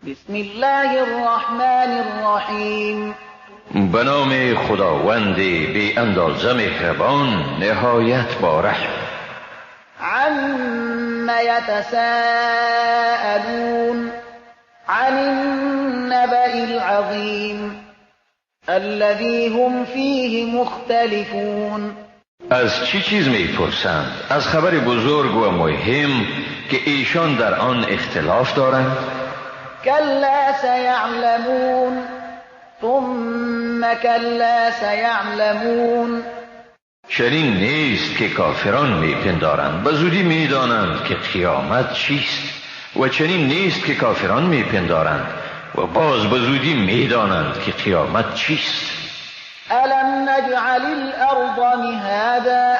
بسم الله الرحمن الرحیم. به نام خداوند بی اندازه مهربان، نهایت با رحم. عم یتساءلون عن النبأ العظیم الذی هم فیه مختلفون. از چی چیز میپرسند؟ از خبر بزرگ و مهم که ایشان در آن اختلاف دارند. کلا سیعلمون ثم کلا سیعلمون. چنین نیست که کافران میپندارند، به زودی میدانند که قیامت چیست، و چنین نیست که کافران میپندارند و باز به زودی میدانند که قیامت چیست. الم نجعل الارض مهادا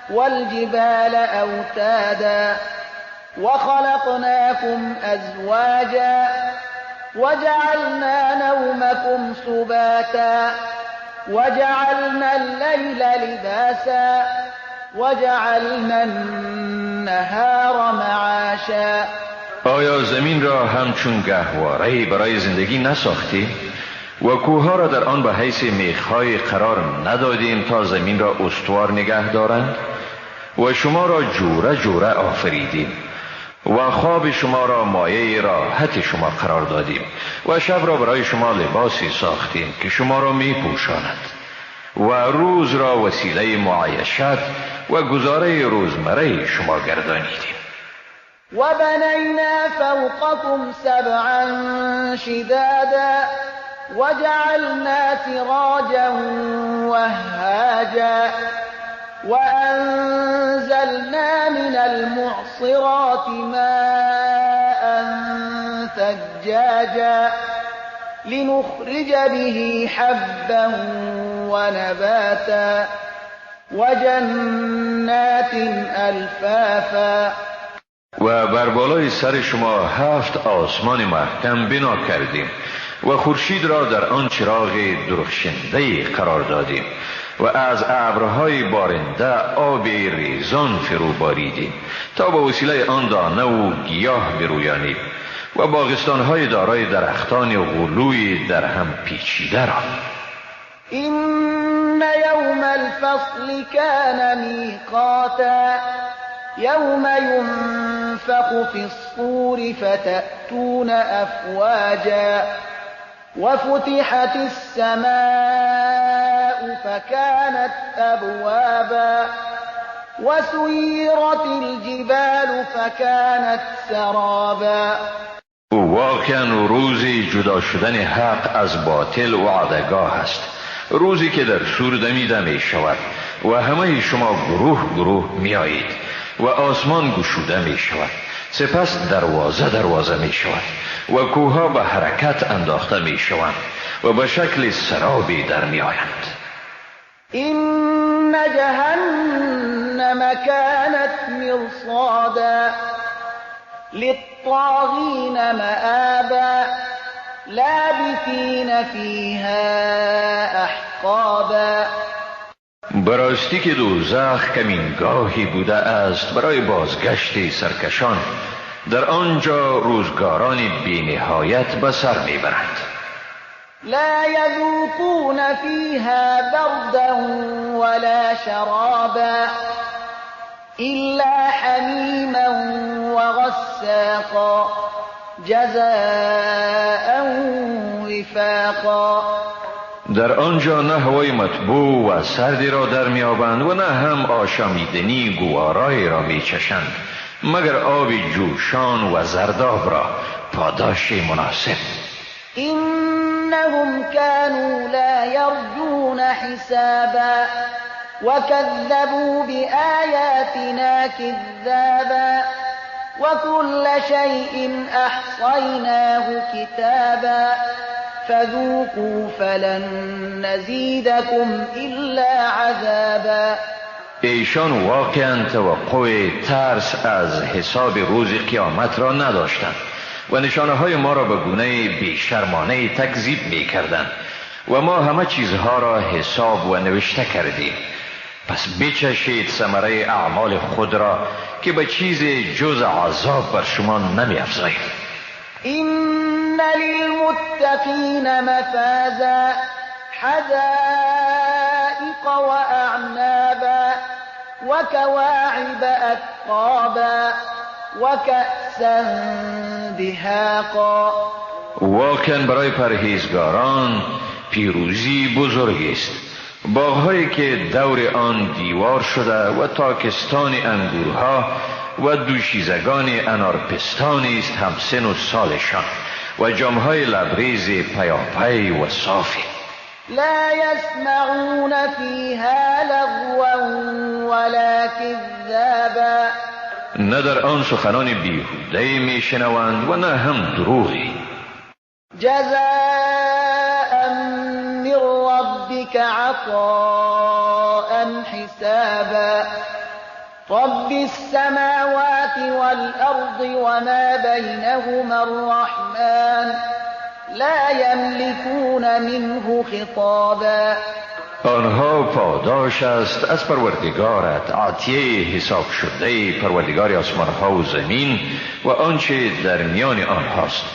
والجبال اوتادا وخلقناكم ازواجا وجعلنا نومكم سباتا وجعلنا الليل لباسا وجعلنا النهار معاشا. آیا زمین را همچون گهواره‌ای برای زندگی نساختیم و کوه‌ها را در آن به حیث میخ‌های قرار ندادیم تا زمین را استوار نگه دارند؟ و شما را جوره جوره آفریدیم و خواب شما را مایه راحت شما قرار دادیم و شب را برای شما لباسی ساختیم که شما را می پوشاند و روز را وسیله معایشت و گزاره روزمره شما گردانیدیم. و بنینا فوقکم سبعا شدادا وجعلنا سراجا وهاجا وأنزلنا من المعصرات ماء ثجاجا لنخرج به حبا ونباتا وجنات ألفافا. و بر بالای سر شما 7 آسمان محکم بنا کردیم و خورشید را در آن چراغ درخشنده قرار دادیم و از ابرهای بارنده آب ریزان فرو باریدیم تا با وسیله آن دانه و گیاه برویانیم و باغستانهای دارای درختان غلوی در هم پیچیده را. این یوم الفصل کان میقاتا یوم ینفخ فی الصور فتأتون افواجا وفتحت السماء فكانت أبوابا وسيرت الجبال فكانت سرابا. واقعا روز جدا شدن حق از باطل وعدگاه است، روزی که در سور دمیده می شود و همه شما گروه گروه می آیید و آسمان گشوده می شود، سپس دروازه دروازه می شود و کوهها به حرکت انداخته می شوند و به شکل سرابی در می آیند. این جهنم كانت مرصادا للطاغین مآبا لابثین فیها احقابا. براستی که دوزخ کمینگاهی بوده است برای بازگشت سرکشان، در آنجا روزگاران بی‌نهایت به سر میبرند. لا یذوقون فیها بردا ولا شرابا الا حمیما وغساقا جزاء وفاقا. در آنجا نه هوای مطبوع و سردی را در میابند و نه هم آشامیدنی گوارایی را میچشند، مگر آب جوشان و زرداب را، پاداش مناسب. انهم كانوا لا یرجون حسابا وكذبوا بآیاتنا كذابا وكل شيء احصیناه کتابا فذوقوا فلن نزیدکم الا عذابا. ایشان واقعا توقع ترس از حساب روز قیامت را نداشتند و نشانه های ما را به گونه بیشرمانه تکذیب می کردند و ما همه چیزها را حساب و نوشته کردیم. پس بچشید ثمره اعمال خود را که به چیز جز عذاب بر شما نمی افزاییم. این للمتقین مفازا حدائق وأعنابا وكواعب أترابا وكأسا دهاقا. واقعا برای پرهیزگاران پیروزی بزرگی است. باغهایی که دور آن دیوار شده و تاکستان انگورها و دوشیزگان انارپستانی است همسن و سالشان و جامهای لبریز پیاپی و صافی. لا يسمعون فيها لغوا ولا كذابا. نه در آن سخنان بیهوده میشنوند و نه هم دروغی. جزاء من ربك عطاء حسابا. رب السماوات والأرض وما بينهما الرحمن لا يملكون منه خطابا. آنها پاداش است از پروردگارت، عطیه حساب شده پروردگار آسمانها و زمین و آنچه در میان آنهاست.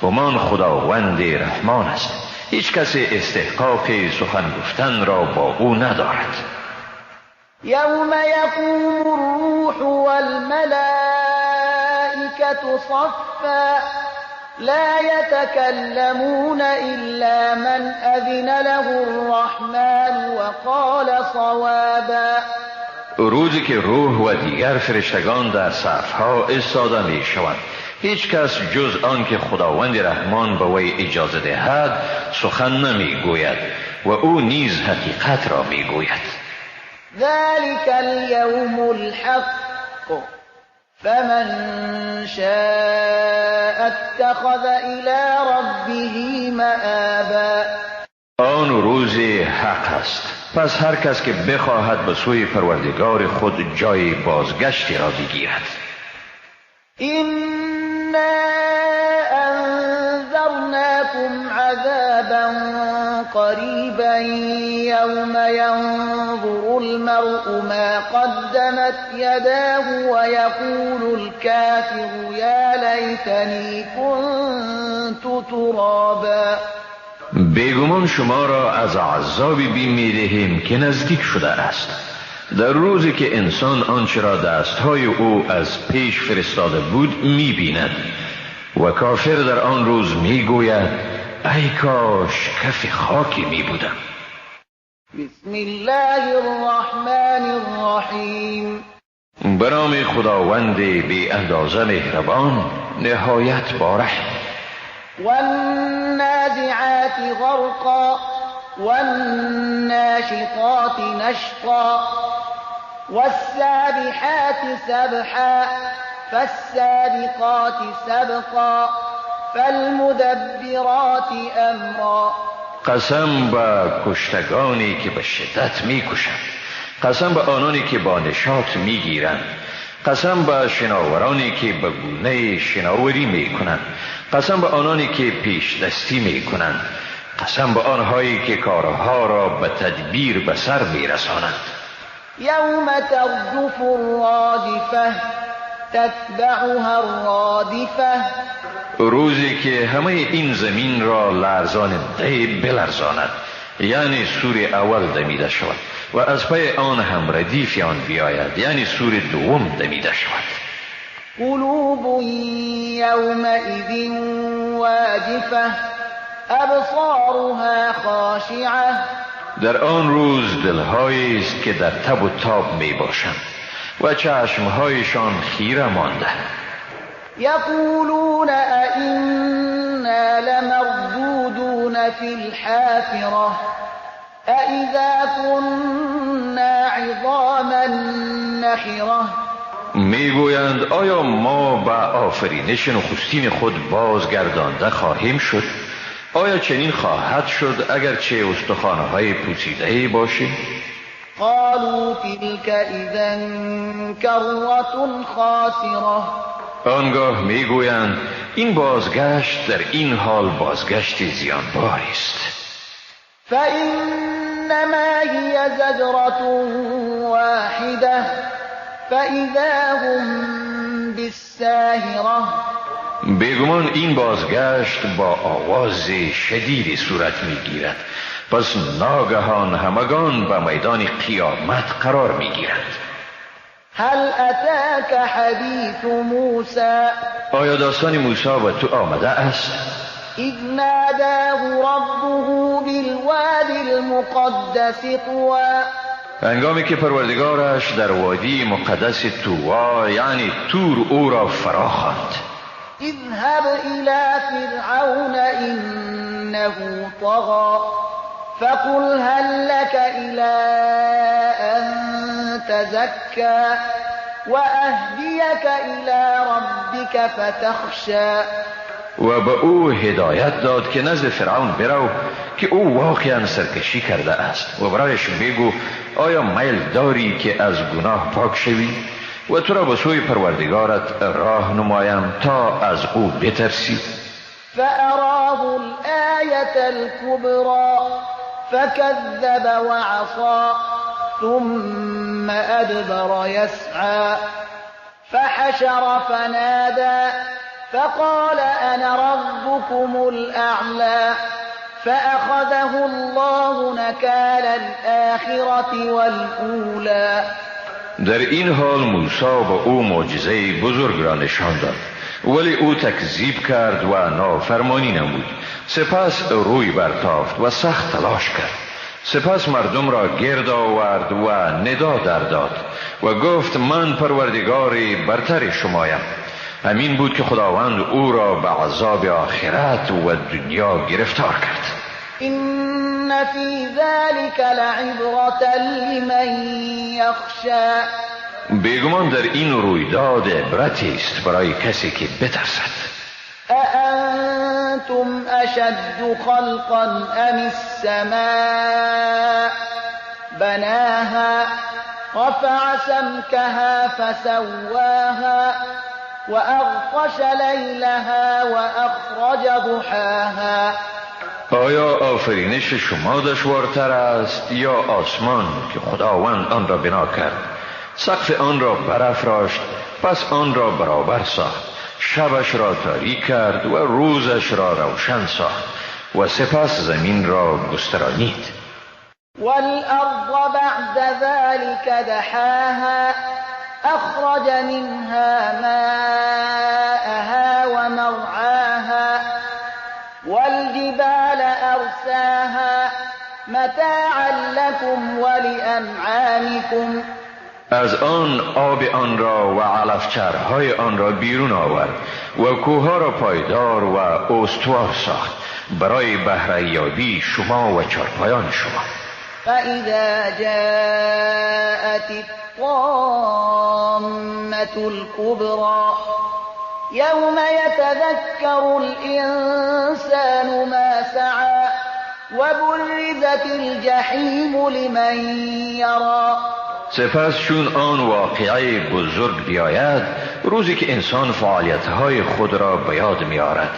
همان خداوند رحمان است، هیچ کس استحقاق سخن گفتن را با او ندارد. یوم یقوم الروح والملائکة صفا لا يتكلمون إلا من أذن له الرحمن وقال صوابا. روزی که روح و دیگر فرشتگان در صفها ایستاده می شوند، هیچ کس جز آن که خداوند رحمان به وی اجازه دهد سخن نمی گوید و او نیز حقیقت را می گوید. ذلك اليوم الحق فمن شاء اتخذ إلى ربه مآبا. آن روز حق است، پس هر کس که بخواهد به سوی پروردگار خود جای بازگشتی را بگیرد. إنا أنذرناكم عذابا قريبا يوم ينظر المرء ما قدمت يداه ويقول الكافر يا ليتني كنت ترابا. بیگمان شما را از عذابی بیم می‌دهیم که نزدیک شده است، در روزی که انسان آنچه را دستهای او از پیش فرستاده بود می‌بیند و کافر در آن روز می‌گوید ای کاش کف خاکی می‌بودم. بسم الله الرحمن الرحیم. به نام خداوند بی اندازه مهربان نهایت بارحم. والنازعات غرقا والناشطات نشطا والسابحات سبحا فالسابقات سبقا فالمدبرات امرا. قسم به کشتگانی که به شدت میکشند، قسم به آنانی که با نشاط میگیرند، قسم به شناورانی که به گونه شناوری میکنند، قسم به آنانی که پیش دستی میکنند، قسم به آنهایی که کارها را به تدبیر به سر میرسانند. یوم ترجف الراجفه تتبعها الرادفه. روزی که همه این زمین را لرزاننده بلرزاند، یعنی سور اول دمیده شود و از پی آن هم ردیف آن بیاید، یعنی سور دوم دمیده شود. قلوب یومئذ واجفه ابصارها خاشعه. در آن روز دلهایی است که در تب و تاب می باشند و چشمهایشان خیره مانده. یقولون أئنا لمردودون فی الحافرة أئذا كنا عظاما نخرة. میگویند آیا ما به آفرینش نخستین خود بازگردانده خواهیم شد؟ آیا چنین خواهد شد اگرچه استخوان‌های پوسیده‌ای باشیم؟ قالوا تلك إذا کرة خاسرة. آنگاه میگویند این بازگشت در این حال بازگشت زیانباری است. فإنما هي زجرة واحدة فإذا هم بالساهرة. بیگمان این بازگشت با آواز شدیدی صورت میگیرد. پس ناگهان همگان به میدان قیامت قرار میگیرند. هل اتاک حدیث موسی؟ آیا داستان موسی به تو آمده است؟ اذ ناداه ربه بالواد المقدس طوی. هنگامی که پروردگارش در وادی مقدس طوی یعنی تور او را فرا خواند. اذهب الى فرعون انه طغى فقل هل لك الى ان تزكى واهديك الى ربك فتخشى. و به او هدایت داد که نزد فرعون برو که او واقعا سرکشی کرده است و برایش بگو آیا میل داری که از گناه پاک شوی و تو را به سوی پروردگارت راه نمایم تا از او بترسی. فأراه الآية الكبرى فكذب وعصى ثم أدبر يسعى فحشر فنادى فقال أنا ربكم الأعلى فأخذه الله نكال الآخرة والأولى. در این حال موسی به او معجزه بزرگ را نشان داد، ولی او تکذیب کرد و نافرمانی نمود. سپس روی برتافت و سخت تلاش کرد. سپس مردم را گرد آورد و ندا در داد و گفت من پروردگار برتر شمایم. همین بود که خداوند او را به عذاب آخرت و دنیا گرفتار کرد. إن في ذلك لعبرة لمن يخشى. بیگمان در این رویداد عبرتی است برای کسی که بترسد. أأنتم أشد خلقا أم السماء بناها رفع سمكها فسواها وأغطش ليلها وأخرج ضحاها. آیا آفرینش شما دشوارتر است یا آسمان که خداوند آن را بنا کرد، سقف آن را برافراشت، پس آن را برابر ساخت، شبش را تاریک کرد و روزش را روشن ساخت و سپس زمین را گسترانید. والأرض بعد ذلك دحاها أخرج منها ماءها ومرعاها والجبال أرساها متاعا لكم ولأنعامكم. از آن آب آن را و علفچرهای آن را بیرون آورد و کوهها را پایدار و استوار ساخت برای بهره‌یابی شما و چارپایان شما. فإذا جاءت الطامة الكبرى يوم يتذكر الإنسان ما سعى وبرزت الجحيم لمن يرى. سپس چون آن واقعه بزرگ بیاید، روزی که انسان فعالیت‌های خود را به یاد می‌آورد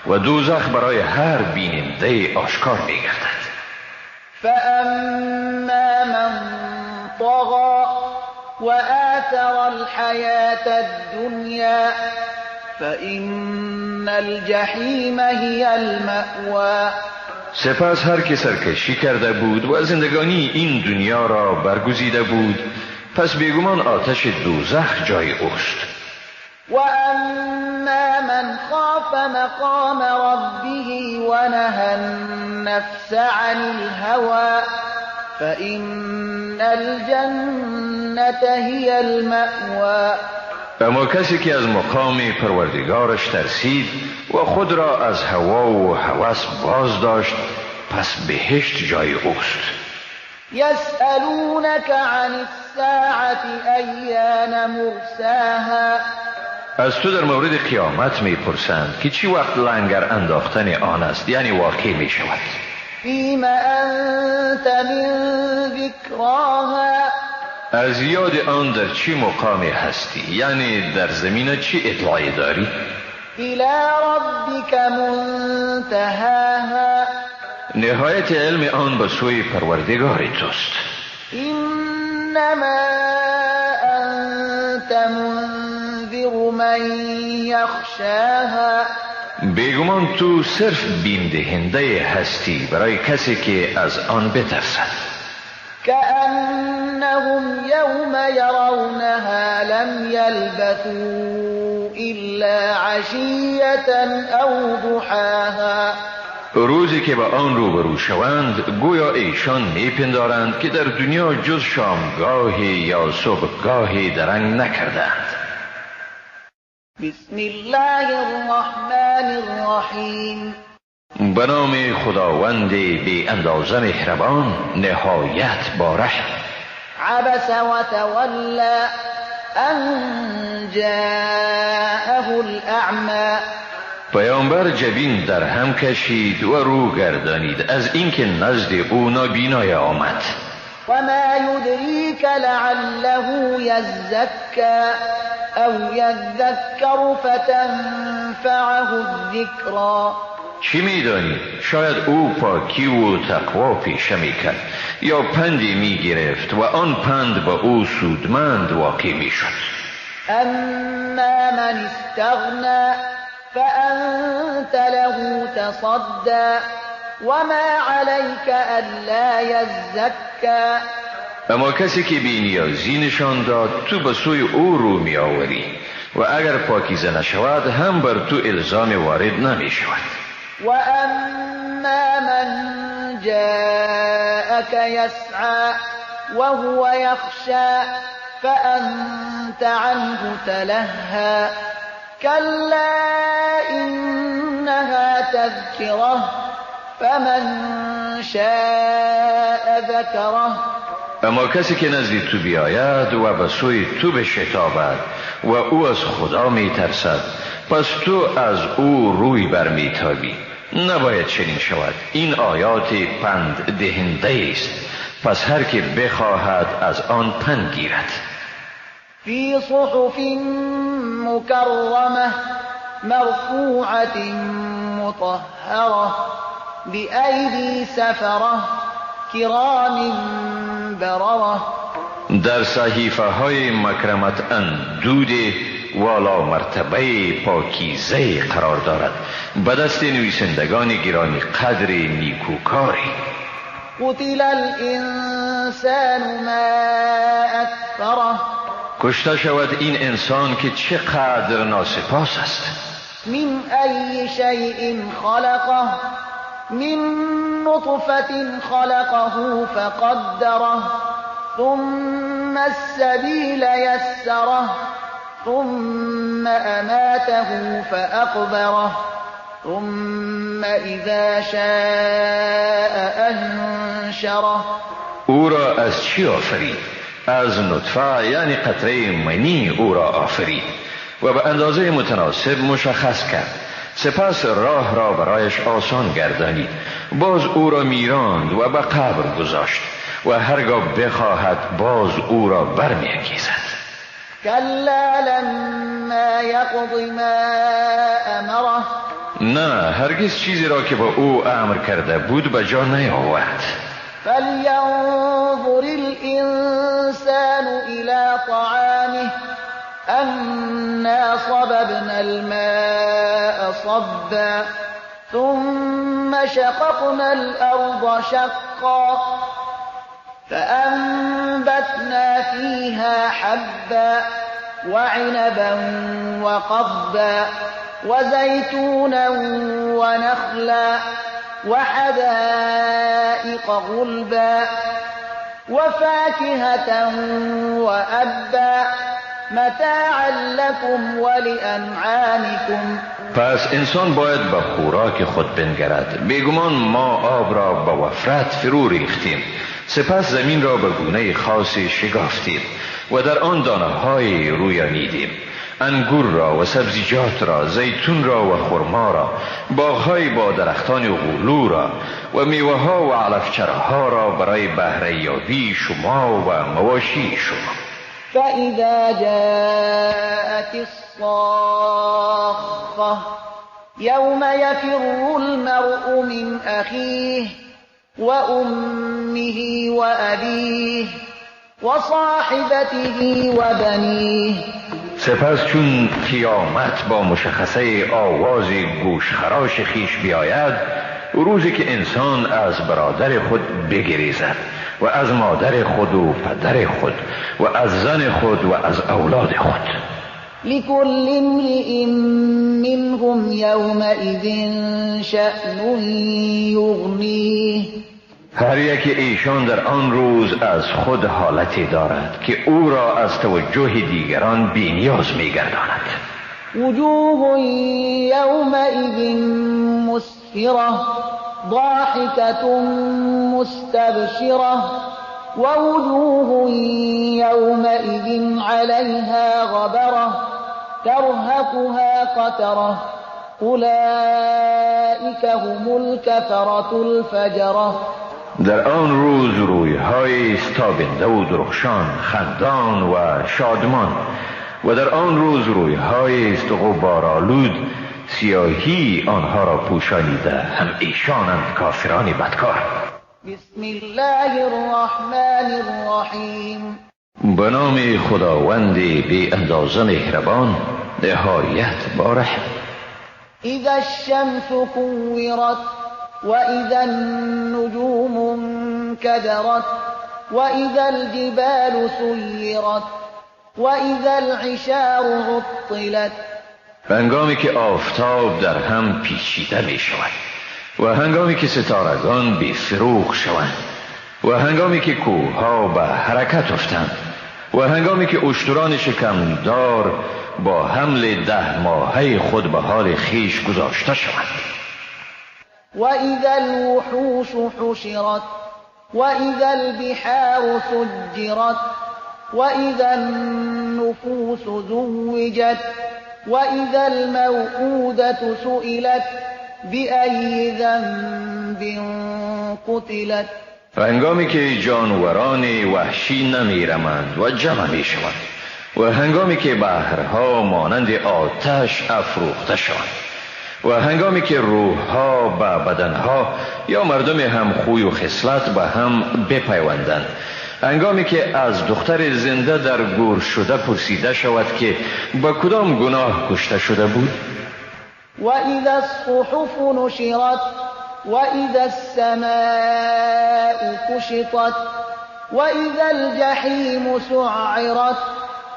و دوزخ برای هر بیننده آشکار می‌گردد. فأما من طغى وآثر الحياة الدنيا فإن الجحیم هي المأوى. سپس هر که سرکشی کرده بود و زندگانی این دنیا را برگزیده بود، پس بیگمان آتش دوزخ جای اوست. و اما من خاف مقام ربه و نهى النفس عن الهوى فإن الجنة هي المأوى. اما کسی که از مقام پروردگارش ترسید و خود را از هوا و هوس باز داشت، پس بهشت جای اوست. یسألونک عن الساعة ایان مرساها. از تو در مورد قیامت میپرسند که چی وقت لنگر انداختن آن است، یعنی واقع می شود. فیم انت من ذکراها. از یاد آن در چی مقامی هستی، یعنی در زمینه چی اطلاعی داری؟ الی ربک منتهاها. نهایت علم آن به سوی پروردگار توست. انما انت منذر من من يخشاها. بیگمان تو صرف بیم دهنده هستی برای کسی که از آن بترسد. كأنهم يوم يرونها لم يلبثوا إلا عشية أو ضحاها. روزی که با آن روبرو شوند گویا ایشان میپندارند که در دنیا جز شامگاهی یا صبحگاهی درنگ نکردند. بسم الله الرحمن الرحیم. به نام خداوند بی اندازه مهربان نهایت بارحم. عبس وتولى ان جاءه الاعمى. پیامبر جبین در هم کشید و رو گردانید از اینکه نزد او نابینای آمد. و ما یدریک لعله یزکی او یذکر فتنفعه الذکری. چی میدانی؟ شاید او پاکی و تقوا پیشه میکرد یا پندی میگرفت و آن پند به او سودمند واقع میشد. اما من استغنی فأنت له تصدى وما عليك ألا يزكى. اما کسی که بی‌نیازی نشان داد تو به سوی او رو می آوری و اگر پاکیزه نشود هم بر تو الزام وارد نمی شود. و اما من جاءك يسعى وهو يخشى فأنت عنه تلهى. كلا إنها تذكرة فمن شاء ذكره. اما کسی که نزد تو بیاید و به سوی تو بشتابد و او از خدا میترسد پس تو از او روی برمیتابی. نباید چنین شود. این آیات پند دهنده است، پس هر که بخواهد از آن پند گیرد. فی صحف مکرمه مرفوعة مطهرة بأیدی سفرة کرام بررة. در صحیفه های مکرمت اندود والا مرتبه پاکیزه قرار دارد به دست نویسندگان گرامی قدر نیکوکاری. قتل الانسان ما اکفره. کشته شود این انسان که چقدر ناسپاس است. من ای شیء خلقه من نطفة خلقه فقدره ثم السبیل یسره ثم اماته فاقبره ثم اذا شاء انشره. او را از چی آفرید؟ از نطفه یعنی قطره منی او را آفرید و به اندازه متناسب مشخص کرد. سپس راه را برایش آسان گردانید، باز او را میراند و به قبر گذاشت و هرگاه بخواهد باز او را برمیانگیزد. کلا لما یقض ما امره. نه، هرگز چیزی را که با او امر کرده بود به جا نیاورد. فلینظر الانسان الى طعامه انا صببنا الماء صبا ثم شققنا الارض شقا فأنبتنا فيها حبا وعنبا وقضبا وزيتونا ونخلا وحدائق غلبا وفاكهة وأبا متاعا لكم ولأنعامكم. پس انسان باید به خوراک خود بنگرد. بیگمان ما آب را به وفرت فرو ریختیم، سپس زمین را به گونه خاصی شگافتیم و در آن دانه های رویانیدیم، انگور را و سبزیجات را، زیتون را و خرما را، باغهای با درختان غلو را و میوه ها و علفچرها را برای بهره یابی شما و مواشی شما. فإذا جاءت الصاخة يوم يفر المرء من أخيه وأمه وأبيه وصاحبته وبنيه. سپس چون قیامت با مشخصه آواز گوشخراش خیش بیاید، روزی که انسان از برادر خود بگریزد و از مادر خود و پدر خود و از زن خود و از اولاد خود. لكل امرئ منهم يومئذ شأن یغنیه. هر یک ایشان در آن روز از خود حالتی دارد که او را از توجه دیگران بی‌نیاز می‌گرداند. وجوه یومئذ مسفرة ضاحكة مستبشرة ووجوه يومئذ عليها غبرة ترهقها قترة أولئك هم الكفرة الفجرة. در آن روز رویهای تابنده و درخشان، خندان و شادمان، و در آن روز رویهای غبارآلود، سیاهی آنها را پوشانیده، هم ایشانند کافران بدکار. بسم الله الرحمن الرحیم. به نام خداوند بی اندازه مهربان، نهایت با رحم. اذا الشمس كورت وإذا النجوم انكدرت وإذا الجبال سيرت وإذا العشار عطلت. هنگامی که آفتاب در هم پیچیده می شود و هنگامی که ستارگان بی فروغ شوند و هنگامی که کوهها به حرکت افتند و هنگامی که اشتران شکمدار با حمل 10 ماهه خود به حال خیش گذاشته شوند. وإذا الوحوش حشرت وإذا البحار سجرت وإذا النفوس زوجت وإذا الموءودة سئلت بأي ذنب قتلت. هنگامی که جانوران وحشی نمیرمند و جمع میشوند و هنگامی که بحرها مانند آتش افروخته شوند و هنگامی که روحها به بدنها یا مردم هم خوی و خصلت به هم بپیوندند، هنگامی که از دختر زنده در گور شده پرسیده شود که با کدام گناه کشته شده بود. وإذا الصحف نشرت وإذا السماء كشطت وإذا الجحيم سعرت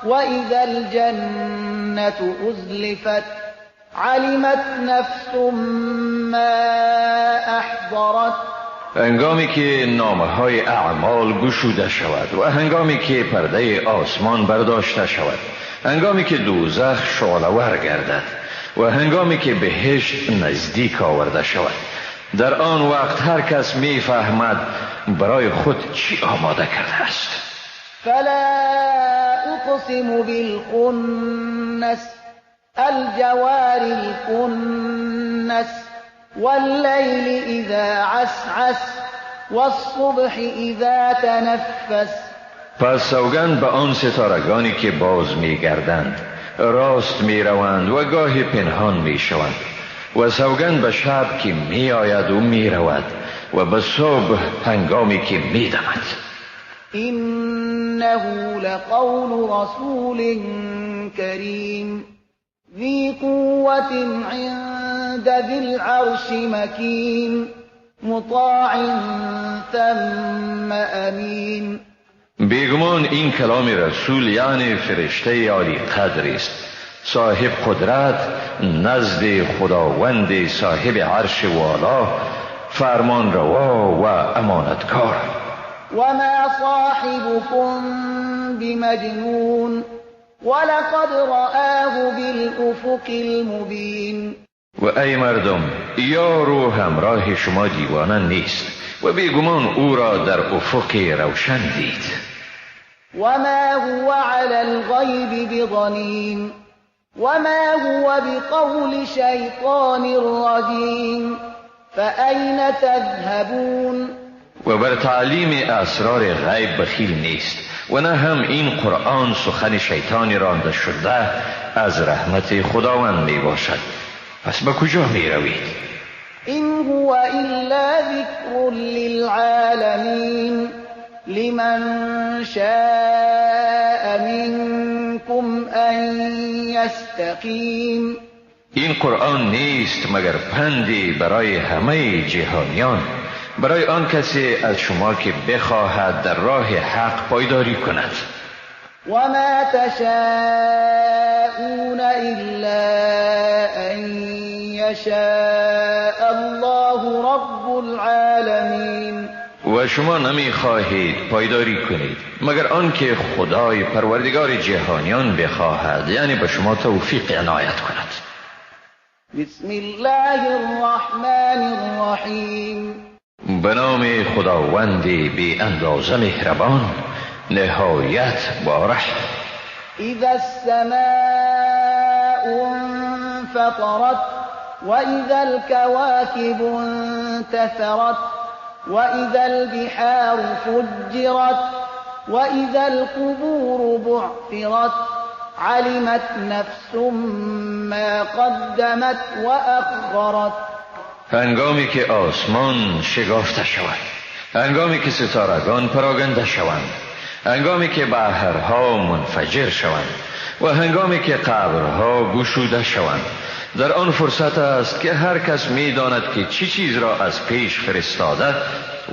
وإذا الجنة أزلفت علمت نفس ما احضرت. هنگامی که نامه های اعمال گشوده شود و هنگامی که پرده آسمان برداشته شود، هنگامی که دوزخ شعله‌ور گردد و هنگامی که بهشت نزدیک آورده شود، در آن وقت هر کس میفهمد برای خود چی آماده کرده است. فلا اقسم بالخنس الجوار الكنس والليل إذا عسعس والصبح إذا تنفس. پس سوگند به آن ستارگانی که باز میگردند، راست میروند و گاهی پنهان میشوند، و سوگند به شب که میآید و میرود و به صبح هنگامی که میدمد. إنه لقول رسول کریم ذی قوة عند ذی العرش مکین مطاع ثم امین. بیگمان این کلام رسول یعنی فرشته عالی قدر است، صاحب قدرت نزد خداوند صاحب عرش والا، فرمان روا و امانتکار. وما صاحبكم بمجنون ولقد رآه بالأفق المبین. و ای مردم، یار و همراه شما دیوانه نیست و بیگمان او را در افق روشن دید. وما هو على الغیب بضنین وما هو بقول شیطان رجیم فأین تذهبون. و بر تعلیم اسرار غیب بخیل نیست و نه هم این قرآن سخن شیطان رانده شده از رحمت خداوند می باشد. پس به کجا می روید؟ این هو الا ذکر للعالمین لمن شاء منكم ان مستقیم. این قرآن نیست مگر پندی برای همه جهانیان، برای آن کسی از شما که بخواهد در راه حق پایداری کند. وما تشاءون إلا أن يشاء الله رب العالمین. و شما نمیخواهید پایداری کنید مگر آنکه خدای پروردگار جهانیان بخواهد، یعنی به شما توفیق عنایت کند. بسم الله الرحمن الرحیم. به نام خداوند بی اندازه مهربان، نهایت با رحم. اذا السماء انفطرت واذا الكواكب انتثرت واذا البحار فجرت واذا القبور بعثرت علمت نفس ما قدمت وأخرت. هنگامی که آسمان شگافته شود، هنگامی که ستارگان پراگنده شوند، هنگامی که بحرها منفجر شوند و هنگامی که قبرها گشوده شوند، در آن فرصت است که هر کس می داند که چی چیز را از پیش فرستاده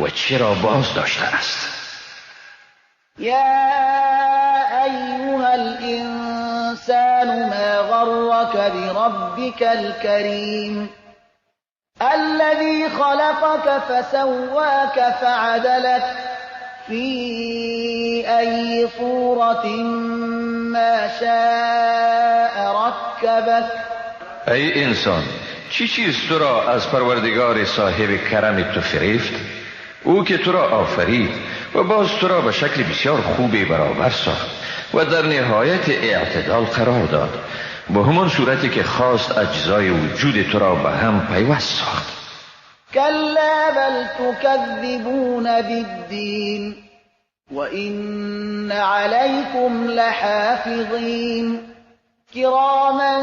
و چی را باز داشته است. یا ایها الانسان ما غرک بربک الکریم الذي خلقك فسواك فعدلك في أي صورة ما شاء ركبك. ای انسان، چی چیز تو را از پروردگار صاحب کرم تو فریفت؟ او که تو را آفرید و باز تو را به شکل بسیار خوبی برابر ساخت و در نهایت اعتدال قرار داد، به همان صورتی که خواست اجزای وجود تو را به هم پیوست ساخت. کلا بل تکذبون بالدین وإن علیکم لحافظین کراما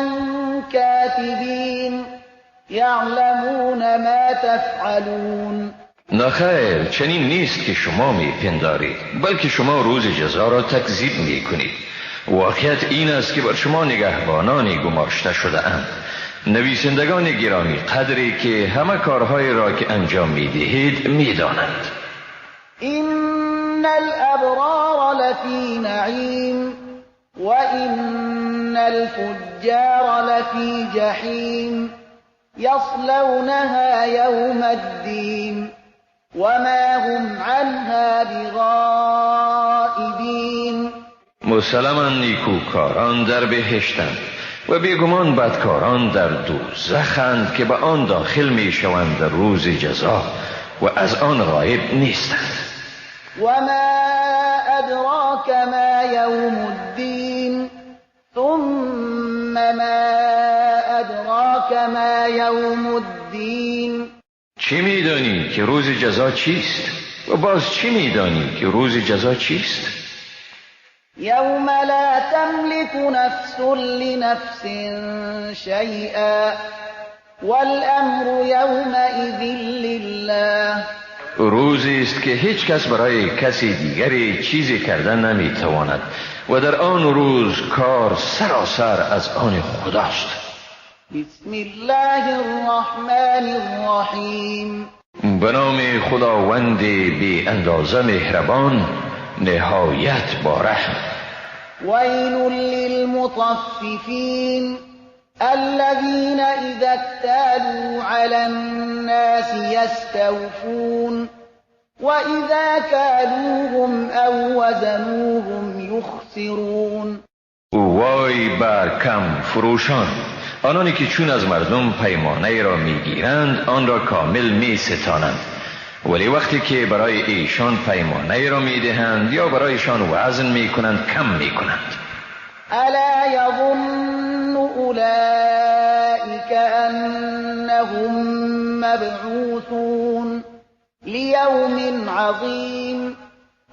کاتبین یعلمون ما تفعلون. نخیر، چنین نیست که شما میپندارید، بلکه شما روز جزا را تکذیب میکنید. واقعیت این است که بر شما نگهبانانی گماشته شده اند، نویسندگان گرامی قدری که همه کارهای را که انجام میدهید میدانند. این الابرار لفی نعیم و این الفجار لفی جحیم یصلونها یوم الدین وما هم عنها بغائبین. مسلما نیکوکاران در بهشتند و بیگمان بدکاران در دوزخند که به آن داخل میشوند در روز جزا و از آن غایب نیستند. و ما ادراک ما یوم الدین ثم ما ادراک ما یوم الدین. چی میدانی که روز جزا چیست؟ و باز چی میدانی که روز جزا چیست؟ یوم لا تملك نفس لنفس شیئا والامر یومئذ لله. روزی است که هیچ کس برای کسی دیگری چیزی کردن نمیتواند و در آن روز کار سراسر از آن خداست. بسم الله الرحمن الرحیم. به نام خداوند بی اندازه مهربان، نهایت با رحم. ویل للمطففین الذین اذا اکتالوا علی الناس یستوفون واذا کالوهم او وزنوهم یخسرون. وای بر کم فروشان، آنانی که چون از مردم پیمانه را میگیرند آن را کامل می ستانند، ولی وقتی که برای ایشان پیمانه را میدهند یا برایشان وزن میکنند کم میکنند. الا یظن اولئک انهم مبعوثون لیوم عظیم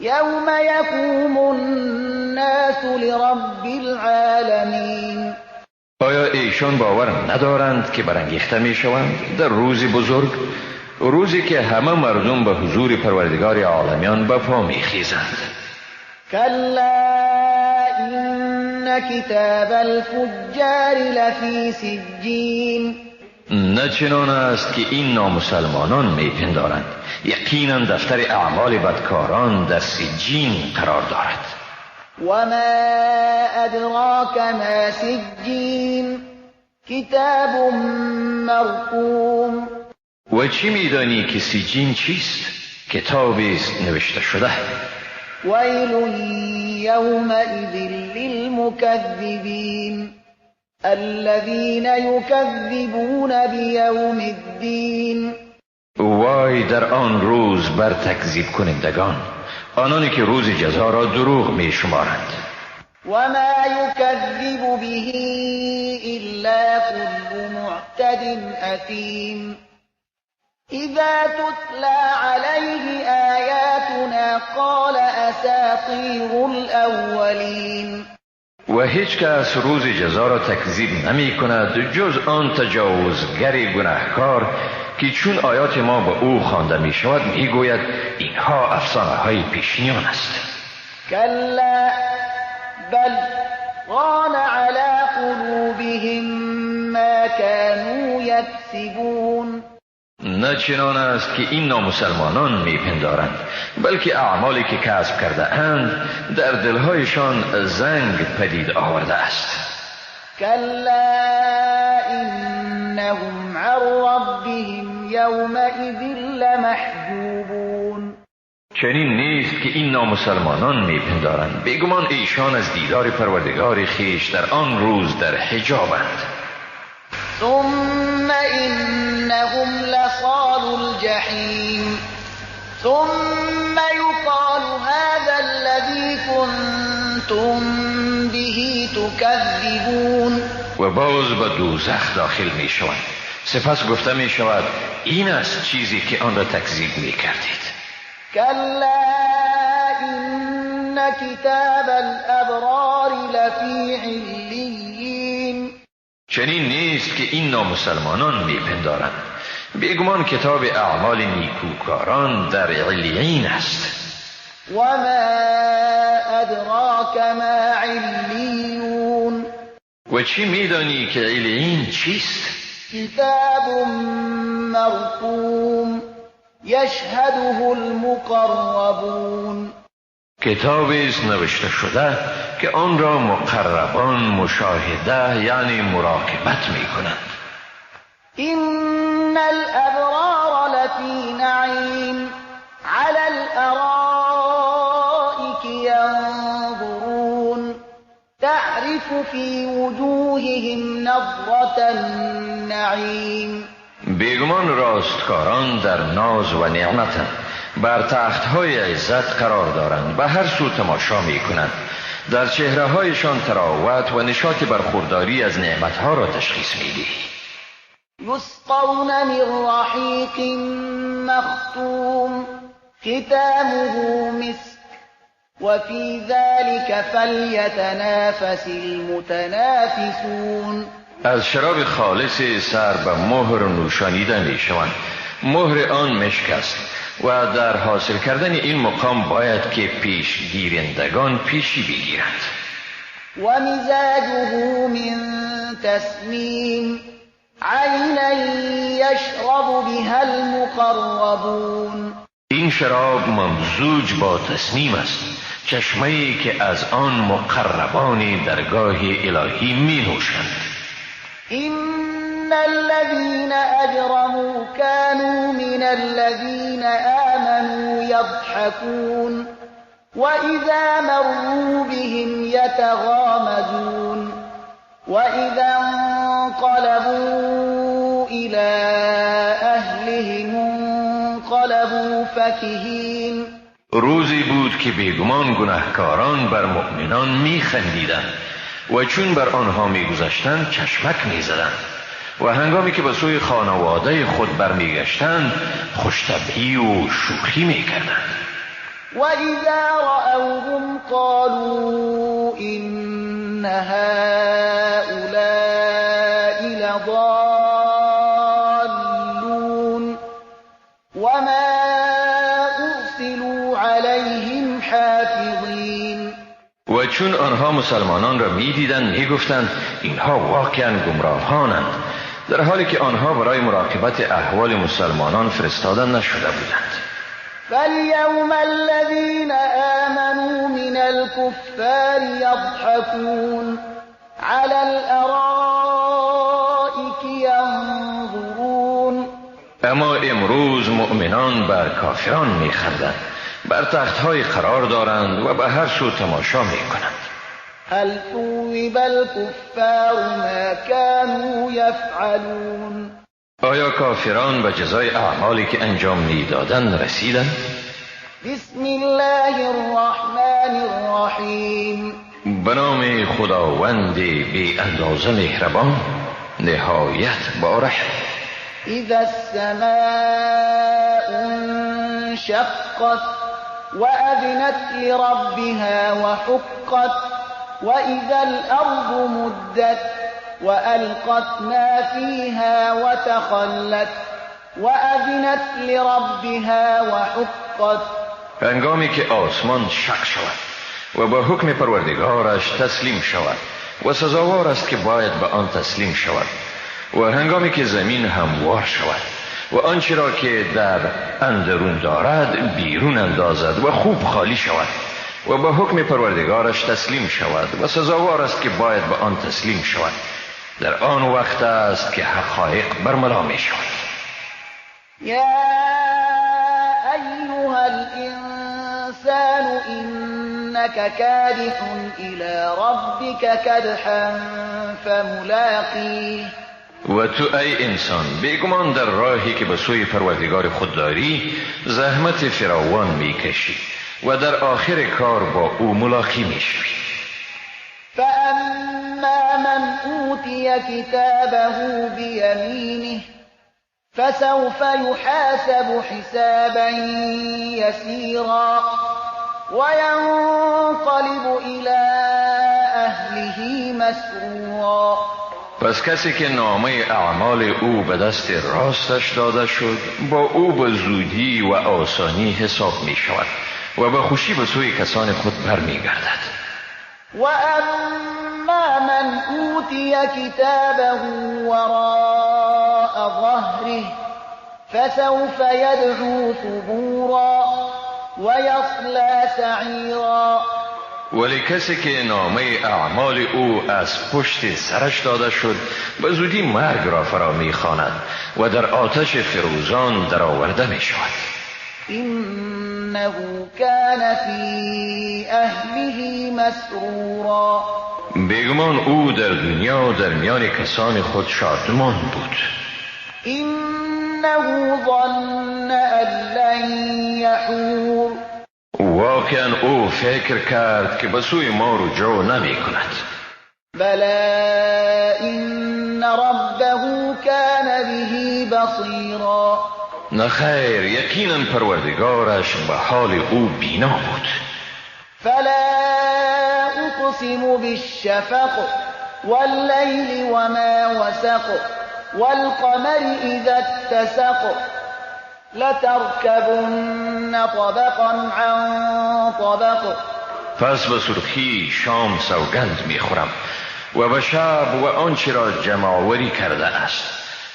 یوم یقوم الناس لرب العالمین. آیا ایشان باور ندارند که برانگیخته میشوند در روز بزرگ، روزی که همه مردم به حضور پروردگار عالمیان به پا میخیزند؟ کلا این كتاب الفجار لفی سجین. نه چنان است که این نامسلمانان میپندارند. یقینا دفتر اعمال بدکاران در سجین قرار دارد. وما ادراک ما سجین کتاب مرقوم. و چی میدانی که سجین چیست؟ کتابی است نوشته شده. ویل یومئذ للمکذبین الذين يكذبون بیوم الدین. وای در آن روز بر تکذیب کنندگان، آنانی که روز جزا را دروغ می شمارند. و ما یکذب به الا كل معتد اثیم. اذا تتلى عليه آیاتنا قال اساطیر الاولین. و هیچ کس روز جزا را تکذیب نمی کند جز آن تجاوزگر گناهکار که چون آیات ما به او خوانده می شود می گوید اینها افسانه های پیشینیان است. کلا بل ران علی قلوبهم ما كانوا یکسبون. نه چنان است که این نامسلمانان میپندارند، بلکه اعمالی که کسب کرده اند در دلهایشان زنگ پدید آورده است. کلا انهم عن ربهم یومئذ لمحجوبون. چنین نیست که این نامسلمانان میپندارند، بیگمان ایشان از دیدار پروردگار خویش در آن روز در حجابند. ثم إنهم لصال الجحیم ثم يقال هذا الذي كنتم به تكذبون. و باز به دوزخ داخل می شوند. سپس گفته می شود این است چیزی که آن را تکذیب می کردید. کلا إن کتاب الابرار لفی علیین. چنین نیست که این نامسلمانان میپندارند، بیگمان کتاب اعمال نیکوکاران در علیین است. و ما ادراک ما علیون. و چی میدانی که علیین چیست؟ کتاب مرقوم یشهده المقربون. کتابی است نوشته شده که آن را مقربان مشاهده یعنی مراقبت می کنند. إن الأبرار لفی نعیم علی الأرائک ینظرون تعرف فی وجوههم نضرة النعیم. بیگمان راستکاران در ناز و نعمتند، بر تختهای عزت قرار دارند، به هر سو تماشا می کنند، در چهره هایشان تراوت و نشاط برخورداری از نعمتها را تشخیص می دهی. یسقون من رحیق مختوم ختامه مسک و فی ذلك فلیتنافس المتنافسون. از شراب خالص سر به مهر نوشانیده می شوند. مهر آن مشک است و در حاصل کردن این مقام باید که پیشگیرندگان پیشی بگیرند. و مزاجه من تسنیم عینا یشرب بها المقربون. این شراب ممزوج با تسنیم است، چشمه‌ای که از آن مقربان درگاه الهی می نوشند. إن الذين أجرموا كانوا من الذين آمنوا يضحكون وإذا مروا بهم يتغامزون وإذا انقلبوا إلى أهلهم انقلبوا فكهين. روزی بود که بیگمان گناهکاران بر مؤمنان میخندیدند و چون بر آنها میگذشتند چشمک میزدند و هنگامی که به سوی خانواده خود برمیگشتند خوشطبعی و شوخی میکردند. و اذا رأوهم قالوا إن هؤلاء لضالون وما أرسلوا عليهم حافظين. و چون آنها مسلمانان را می‌دیدند می‌گفتند اینها واقعا گمراهانند، در حالی که آنها برای مراقبت احوال مسلمانان فرستاده نشده بودند. فاليوم الذين آمنوا من الكفار يضحكون على الأرائك ينظرون. اما امروز مؤمنان بر کافران میخندند، بر تختهای قرار دارند و به هر سو تماشا میکنند. هل ثوب الكفار ما كانوا یفعلون. آیا کافران به جزای اعمالی که انجام میدادند رسیدند؟ بسم الله الرحمن الرحیم. به نام خداوند بی اندازه مهربان، نهایت بارحم. اذا السماء انشقت وأذنت لربها وحقت وإذا الأرض مدت وألقت ما فيها وتخلت وأذنت لربها وحقت. هنگامی که آسمان شق شود و با حکم پروردگارش تسلیم شود و سزاوار است که باید به آن تسلیم شود، و هنگامی که زمین هموار شود و آنچه را که در اندرون دارد بیرون اندازد و خوب خالی شود و با حکم پروردگارش تسلیم شود و سزاوار است که باید به آن تسلیم شود، در آن وقت است که حقایق برملا می شود. یا ایها الانسان انک کادح الی ربک کدحا فملاقیه. و تو ای انسان، بیگمان در راهی که به سوی پروردگار خود داری زحمت فراوان میکشی و در آخر کار با او ملاقی میشوی. فاما من اوتی کتابه بیمینه فسوف یحاسب حسابا یسیرا وینقلب الی اهله مسرورا. پس کسی که نامه اعمال او به دست راستش داده شد، با او به زودی و آسانی حساب می شود و به خوشی به سوی کسان خود برمی گردد. و اما من اوتی کتابه وراء ظهره فسوف یدعو ثبورا ویصلی سعیرا. ولی کسی که نامه اعمال او از پشت سرش داده شد، به زودی مرگ را فرا می‌خواند و در آتش فروزان درآورده می‌شود. انه کان فی اهله مسرورا. بیگمان او در دنیا در میان کسان خود شادمان بود. انه ظن ان لن یحور. واقعا او فکر کرد که به سوی ما رجوع نمی کند. بلی ان ربه کان به بصیرا. نخیر، یقینا پروردگارش به حال او بینا بود. فلا اقسم بالشفق واللیل وما وسق والقمر اذا اتسق لتركبن طبقا عن طبق. پس به سرخی شام سوگند میخورم و به شب و آنچه را جمع‌آوری کرده است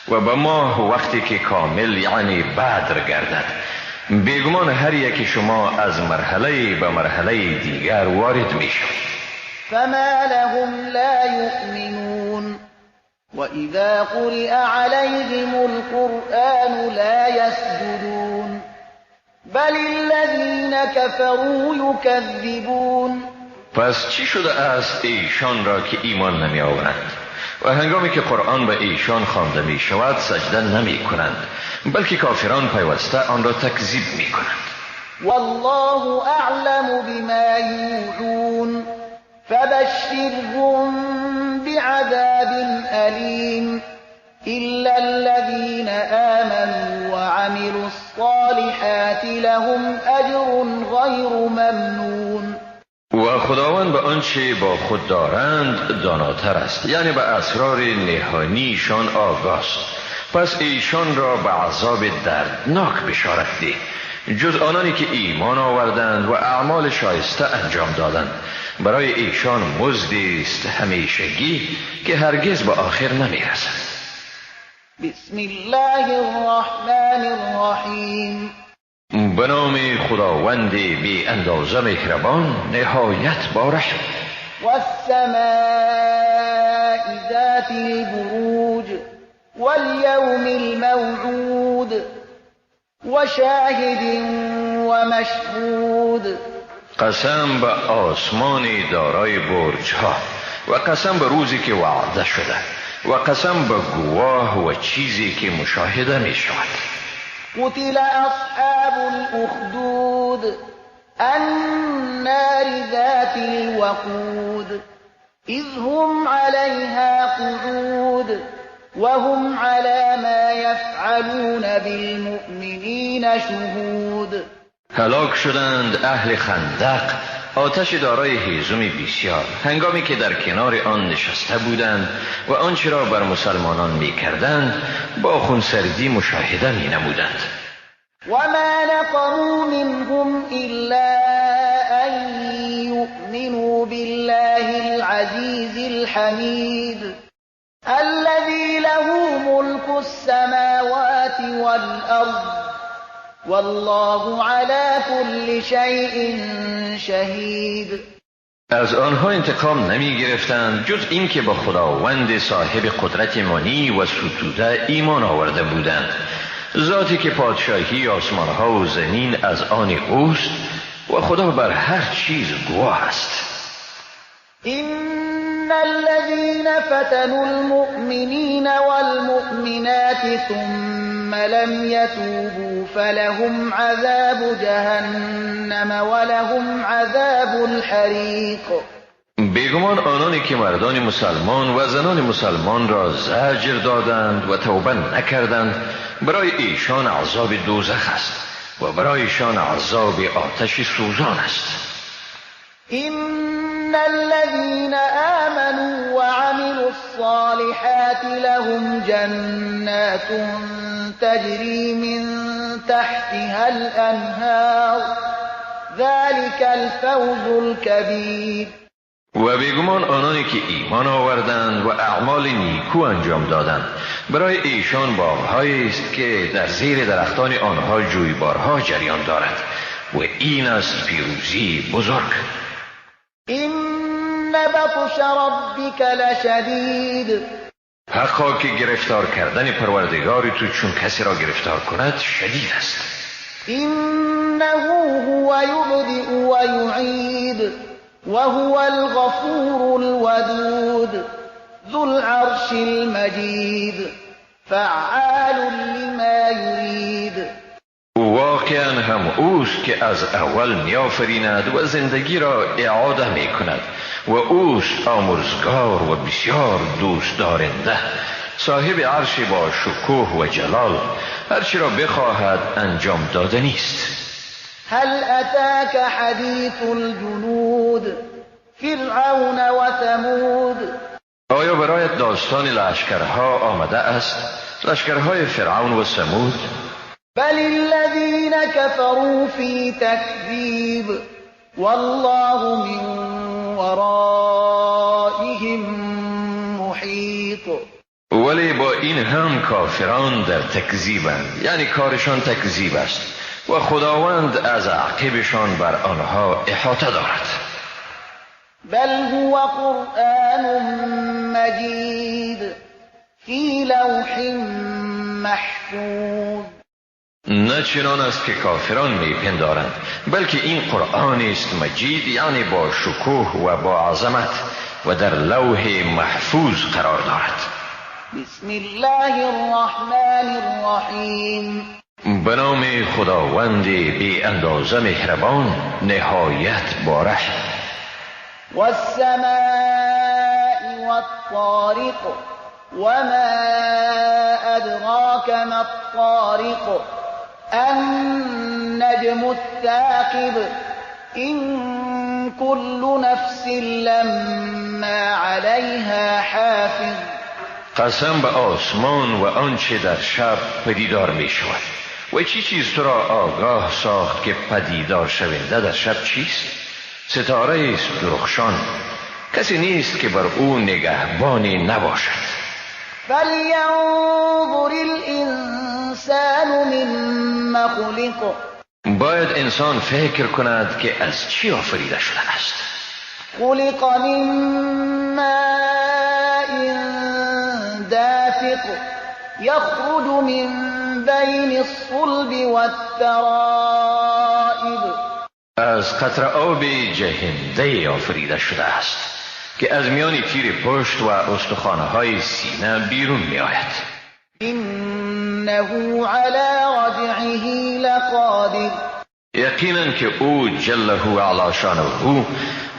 و به ماه وقتی که کامل یعنی بدر گردد. بیگمان هر یک شما از مرحله به مرحله دیگر وارد میشوید. فما لهم لا یؤمنون وَإِذَا قُرِئَ عَلَيْهِمُ الْقُرْآنُ لَا يَسْجُدُونَ بَلِ الَّذِينَ كَفَرُوا يُكَذِّبُونَ. پس چی شده است ایشان را که ایمان نمی آورند و هنگامی که قرآن به ایشان خوانده می شود سجده نمی کنند، بلکه کافران پیوسته آن را تکذیب می کنند. والله اعلم بما یوعون فبشرهم بعذاب أليم إلا الذين آمنوا وعملوا الصالحات لهم أجر غير ممنون. و خداوند به آنچه با خود دارند داناتر است، یعنی به اسرار نهانیشان آگاست. پس ایشان را به عذاب دردناک بشارت ده، جز آنانی که ایمان آوردند و اعمال شایسته انجام دادند، برای ایشان مزدی است همیشگی که هرگز به آخر نمیرسد. بسم الله الرحمن الرحیم. به نام خداوند بی اندازه مهربان، نهایت با رحم. والسماء ذات البروج واليوم الموعود وشاهد ومشهود. قسم به آسمان دارای برجها و قسم به روزی که وعده شده و قسم به گواه و چیزی که مشاهده می شود. قتل اصحاب الاخدود النار ذات الوقود اذ هم عليها قعود وهم على ما يفعلون بالمؤمنین شهود. هلاک شدند اهل خندق، آتش دارای هیزم بسیار، هنگامی که در کنار آن نشسته بودند و آنچه را بر مسلمانان می کردند با خونسردی مشاهده می نمودند. و ما نقموا منهم الا ان یؤمنوا بالله العزیز الحمید الذي له ملك السماوات والأرض والله على كل شيء شهید. از آنها انتقام نمی گرفتند جز اینکه با خداوند صاحب قدرت مانی و ستوده ایمان آورده بودند، ذاتی که پادشاهی آسمانها و زمین از آن اوست و خدا بر هر چیز گواه است. إن الذين فتنوا المؤمنين والمؤمنات ثم لم يتوبوا فلهم عذاب جهنم ولهم عذاب الحریق. بیگمان آنانی که مردان مسلمان و زنان مسلمان را زجر دادند و توبه نکردند، برای ایشان عذاب دوزخ است و برای ایشان عذاب آتش سوزان است. إن الذين آمنوا وعملوا الصالحات لهم جنات تجري من تحتها الأنهار ذلك الفوز الكبير. و بیگمان آنانی که ایمان آوردند و اعمال نیکو انجام دادند، برای ایشان باغهایی است که در زیر درختان آنها جویبارها جریان دارد و این است پیروزی بزرگ. إن بطش ربك لشدید. حقا که گرفتار کردن پروردگار تو چون کسی را گرفتار کند شدید است. إنه هو یبدئ و یعید وهو الغفور الودود ذو العرش المجید فعال لما یرید. واقعا هم اوست که از اول میآفریند و زندگی را اعاده می کند و اوست آمرزگار و بسیار دوست دارنده، صاحب عرش با شکوه و جلال، هرچی را بخواهد انجام داده نیست. هل اتاک حدیث الجنود فرعون و ثمود. آیا برایت داستان لشکرها آمده است؟ لشکرهای فرعون و ثمود؟ بل الذين كفروا في تكذيب والله من ورائهم محيط. ولی با این هم کافران در تکذیبند، یعنی کارشان تکذیب است و خداوند از عقبشان بر آنها احاطه دارد. بل هو قرآن مجید فی لوح محفوظ. نه چنان است که کافران میپندارند، بلکه این قرآن است مجید، یعنی با شکوه و با عظمت و در لوح محفوظ قرار دارد. بسم الله الرحمن الرحیم. به نام خداوند بی اندازه مهربان، نهایت با رحم. والسماء والطارق وما ادراک ما الطارق النجم الثاقب إن كل نفس لما عليها حافظ. قسم به آسمان و آنچه در شب پدیدار می شود و چی چیز تو را آگاه ساخت که پدیدار شونده در شب چیست؟ ستاره است درخشان، کسی نیست که بر او نگهبانی نباشد. فلینظر الانسان مما خلق. باید انسان فکر کند که از چی آفریده شده است. خلق من ماء دافق یخرج من بین الصلب والترائب. از قطره آب جهنده آفریده شده است که از میان تیر پشت و استخوانه های سینه بیرون می آید. انه علی رجعه لقادر. یقینا که او جله علی شانه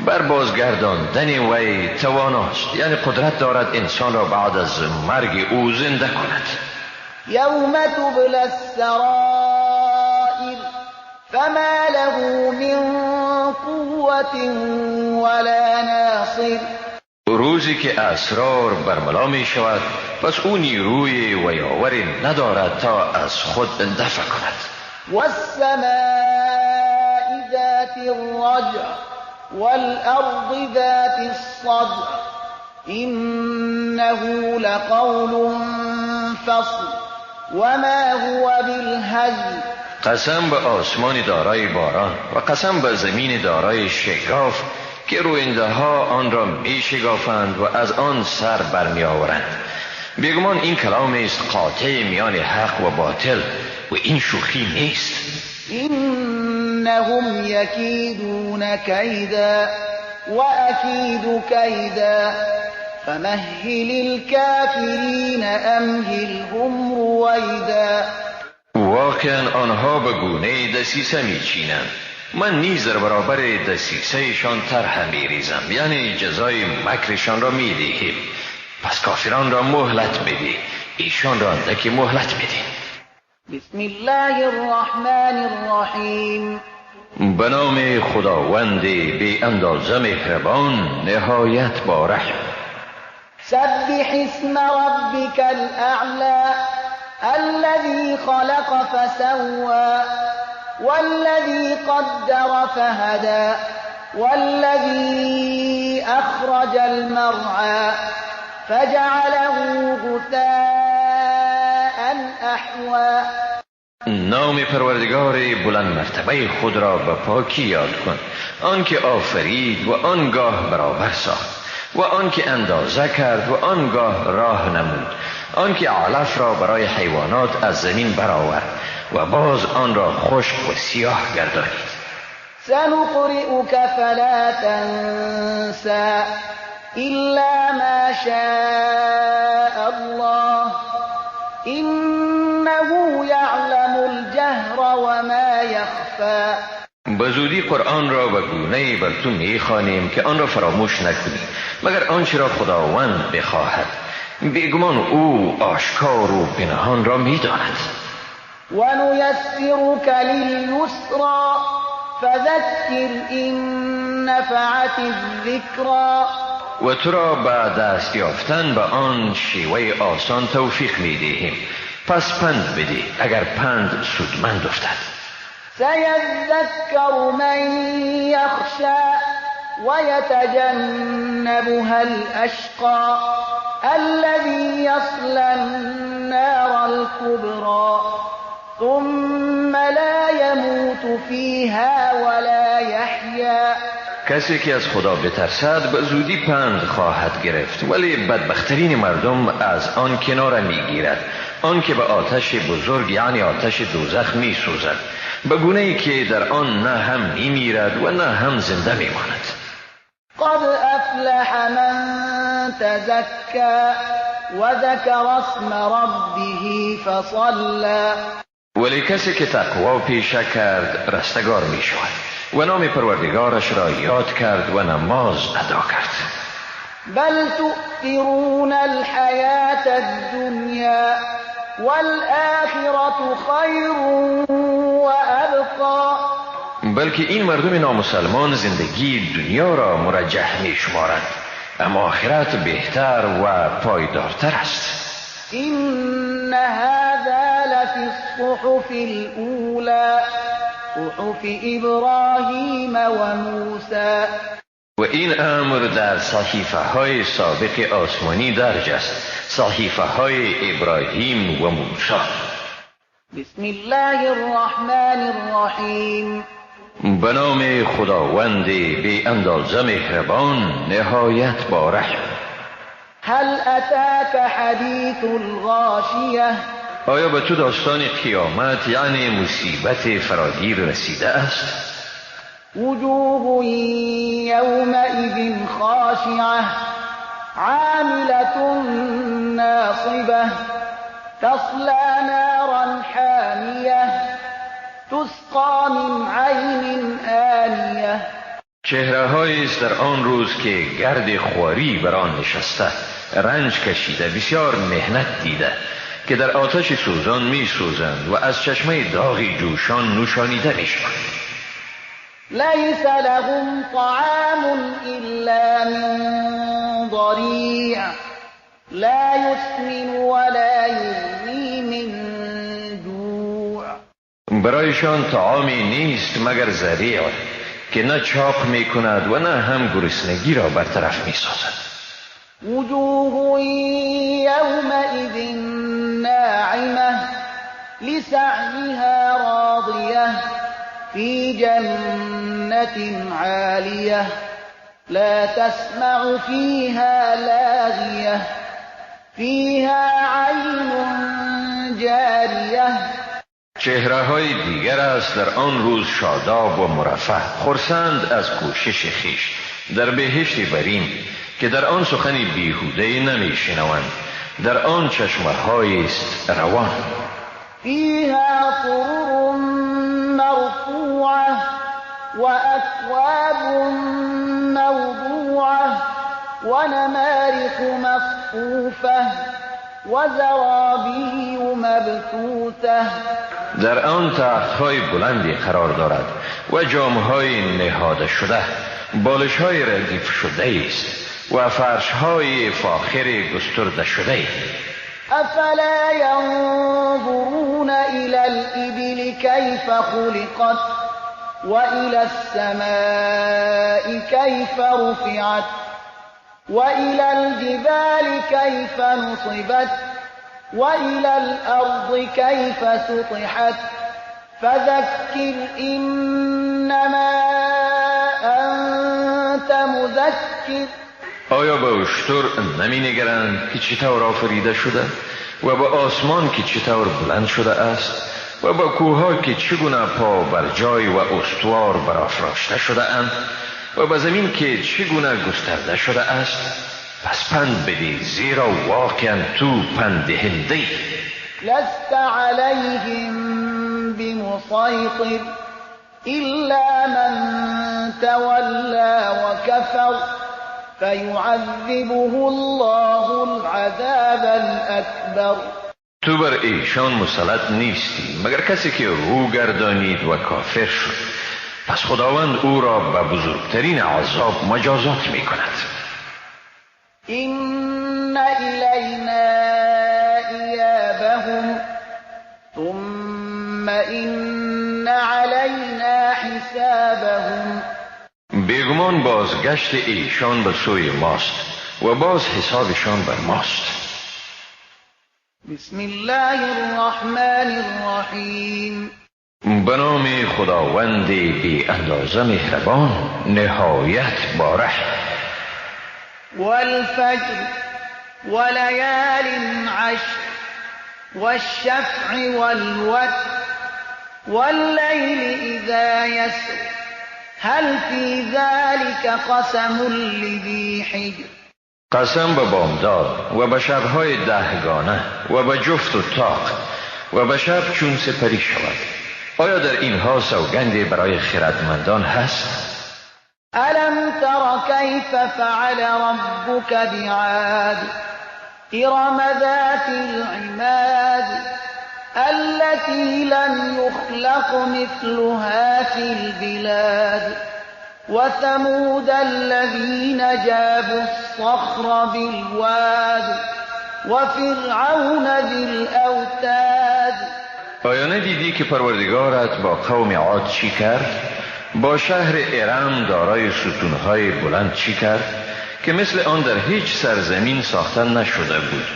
بر بازگرداندن وی تواناست، یعنی قدرت دارد انسان را بعد از مرگ او زنده کند. یوم تبلی السرائر فما له من قوة ولا ناصر. روزی که اسرار برملا می شود، پس او نیروی و یاوری ندارد تا از خود دفع کند. والسماء ذات الرجع والأرض ذات الصدع إنه لقول فصل وما هو بالهزل. قسم به آسمان دارای باران و قسم به زمین دارای شگاف که روینده ها آن را می شگافند و از آن سر برمی آورند. بیگمان این کلام است قاطع میان حق و باطل و این شوخی نیست. انهم یکیدون کیدا و اکید کیدا فمهل الکافرین امهلهم رویدا. واقعا آنها به گونه دسیسه میچینند، من نیز در برابر دسیسهشان طرح میریزم، یعنی جزای مکرشان را میدهیم. پس کافران را مهلت بده، ایشان را اندکی مهلت بده. بسم الله الرحمن الرحیم. به نام خداوند بی اندازه مهربان نهایت با رحم. سبح اسم ربک الاعلی الذي خلق فسوى والذي قدر فهدى والذي أخرج المرعى فجعله غثاء أحوى. نام پروردگار بلند مرتبه خود را به پاکی یاد کن، آنکه آفرید و آنگاه برابر ساخت و آنکه اندازه کرد و آنگاه راه نمود، آنکه علف را برای حیوانات از زمین برآورد و باز آن را خشک و سیاه گردانید. سنقرئک فلا تنسى إلا ما شاء الله إنه يعلم الجهر وما يخفى. به زودی قرآن را به گونه‌ای بر تو می‌خوانیم که آن را فراموش نکنی مگر آنچه را خداوند بخواهد. بیگمان او آشکار و پنهان را می‌داند. ونيسرك لليسرى فذكر إن نفعت الذكرى. و تو را به دست یافتن به آن شیوه آسان توفیق می‌دهیم، پس پند بده اگر پند سودمند افتد. سيذكر من يخشى ويتجنبها الأشقى الذي يصلى النار الكبرى ثم لا يموت فيها ولا يحيا. کسی که از خدا بترسد به زودی پند خواهد گرفت، ولی بدبخترین مردم از آن کناره میگیرد، آن که به آتش بزرگ یعنی آتش دوزخ میسوزد، به گونه ای که در آن نه هم میمیرد و نه هم زنده میماند. قد افلح من تزکى وذکر اسم ربه فصلى. ولی کسی که تقوا پیشه کرد رستگار می شود و نام پروردگارش را یاد کرد و نماز ادا کرد. بل تؤثرون الحیاة الدنیا والآخرة خیر وابقى. بلکه این مردم نامسلمان زندگی دنیا را مرجح می شمارند، اما آخرت بهتر و پایدارتر است. إن هذا لفي الصحف الأولى صحف إبراهيم وموسى. و این امر در صحیفه های سابق آسمانی درج است، صحیفه های ابراهیم و موسی. بسم الله الرحمن الرحیم. به نام خداوند بی اندازه مهربان، نهایت با رحم. هل اتاک حدیث الغاشیه. آیا به تو داستان قیامت یعنی مصیبت فراگیر رسیده است؟ وجوه یومئذ خاشعه عاملة ناصبة تصلى نارا حامیه تسقى من عین آنیه. چهره است در آن روز که گرد خواری بر آن نشسته، رنج کشیده، بسیار مهنت دیده، که در آتش سوزان می سوزند و از چشمه داغ جوشان نوشانیده می شوند. لیس لهم طعام الا من ضریع لا یسمن ولا یغنی من جوع. برایشان طعامی نیست مگر ذریع که نه چاق می کند و نه هم گرسنگی را برطرف می سازد. وجوه یومئذ ناعمه لسعیها راضیه فی جنة عالیه لا تسمع فیها لاغیه فیها عین جاریه. چهره های دیگر است در آن روز شاداب و مرفه، خرسند از کوشش خویش در بهشت برین که در آن سخن بیهوده نمی شنوند، در آن چشمه های است روان. فیها سرر مرفوعه وأکواب موضوعه ونمارق مصفوفه وزرابی مبثوثه. در آن تخت‌های بلندی قرار دارد و جام‌های نهاده شده، بالش‌های ردیف شده است و فرش‌های فاخر گسترده شده. افلا ينظرون الى الابل كيف خلقت والى السماء كيف رفعت وإلى الجبال كيف نصبت وإلى الأرض كيف سطحت فذكر إنما أنت مذكر. آیا به اشتر نمی نگرند که چطور آفریده شده و به آسمان که چطور بلند شده است و به کوهها که چگونه پا بر جای و استوار برافراشته شده اند و به زمین که چگونه گسترده شده است؟ پس پند بده، زیرا واقعا تو پند دهنده ای. لست علیهم بمسیطر الا من تولی وکفر فیعذبه الله العذاب الاکبر. تو بر ایشان مسلط نیستی مگر کسی که رو گردانید و کافر شد، پس خداوند او را به بزرگترین عذاب مجازات می کند. این الینا ایابهم ثم این علینا حسابهم. بیگمان بازگشت ایشان به سوی ماست و باز حسابشان بر ماست. بسم الله الرحمن الرحیم. به نام خداوند بی اندازه مهربان، نهایت با رحم. والفجر وليال عشر والشفع والوتر والليل إذا يسر هل في ذلك قسم لذي حجر. قسم به بامداد و به شب‌های دهگانه و به جفت و تاق و به شب چون سپری شود، آیا در اینها سوگندی برای خردمندان هست؟ الم تر کیف فعل ربک بعاد ارم ذات العماد التي لم يخلق مثلها في البلاد وثمود الذين جابوا الصخر بالواد وفرعون ذی الأوتاد. آیا ندیدی که پروردگارت با قوم عاد چی کرد؟ با شهر ارم دارای ستونهای بلند چی کرد که مثل آن در هیچ سرزمین ساخته نشده بود،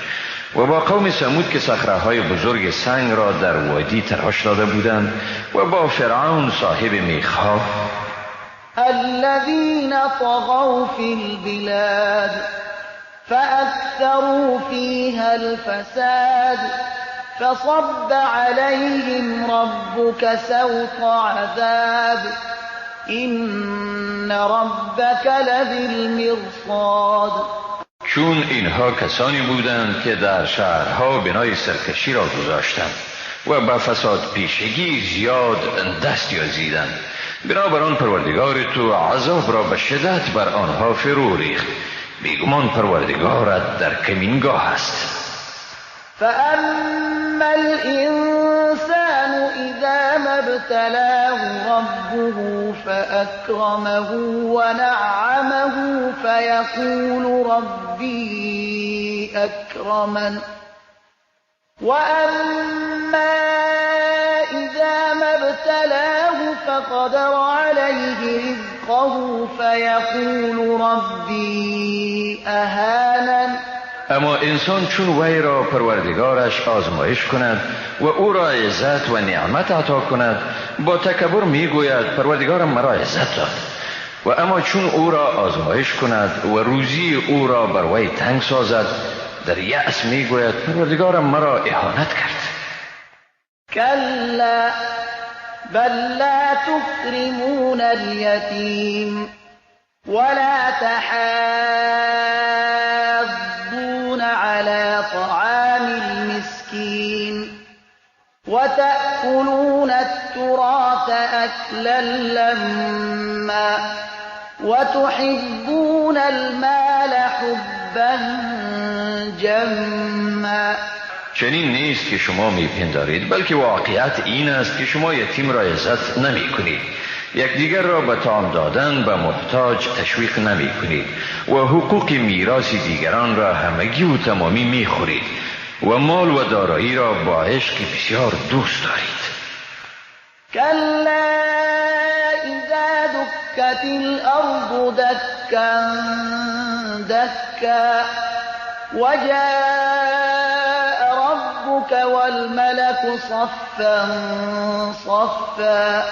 و با قوم ثمود که صخره‌های بزرگ سنگ را در وادی تراش داده بودند، و با فرعون صاحب میخ‌ها. الذين طغوا في البلاد فأكثروا فيها الفساد فصب عليهم ربك سوط عذاب إن ربك لبالمرصاد. چون اینها کسانی بودند که در شهرها بنای سرکشی را گذاشتند و به فساد پیشگی زیاد دست یازیدند، بنابر آن پروردگار تو عذاب را به شدت بر آنها فرو ریخت. بیگمان پروردگارت در کمینگاه است. فأما الإنسان إذا ما ابتلاه ربه فأكرمه ونعمه فيقول ربي أكرمن، وأما إذا ما ابتلاه فقدر عليه رزقه فيقول ربي أهانن. اما انسان چون وی را پروردگارش آزمایش کند و او را عزت و نعمت عطا کند، با تکبر میگوید پروردگارم مرا عزت داد. و اما چون او را آزمایش کند و روزی او را بر وی تنگ سازد، در یأس میگوید پروردگارم مرا اهانت کرد. کلا بل لا تکرمون الیتیم ولا تحاضون على طعام المسكين وتأكلون التراث أكلا لما وتحبون المال حبا جما. چنین نیست که شما میپندارید، بلکه واقعیت این است که شما یتیم را عزت نمی کنید، یکدیگر را به طعام دادن به محتاج تشویق نمی کنید و حقوق میراث دیگران را همگی و تمامی می خورید و مال و دارایی را با عشق بسیار دوست دارید. کلا اذا دکت الارض دکا دکا وجاء ربك والملك صفا صفا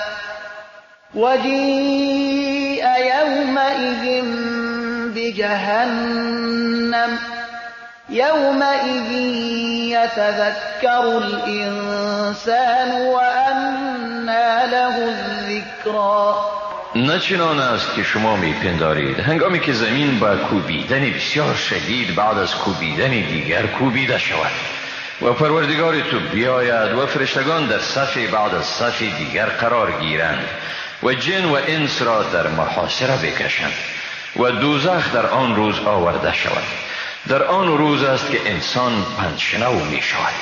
وجيء يومئذ بجهنم يومئذ يتذكر الإنسان وأنى له الذكرى. نه چنان است که شما میپندارید، هنگامی که زمین با کوبیدن بسیار شدید بعد از کوبیدن دیگر کوبیده شود و پروردگار تو بیاید و فرشتگان در صف بعد از صف دیگر قرار گیرند و جن و انس را در محاصره بکشند و دوزخ در آن روز آورده شود. در آن روز است که انسان پندشنو می شود،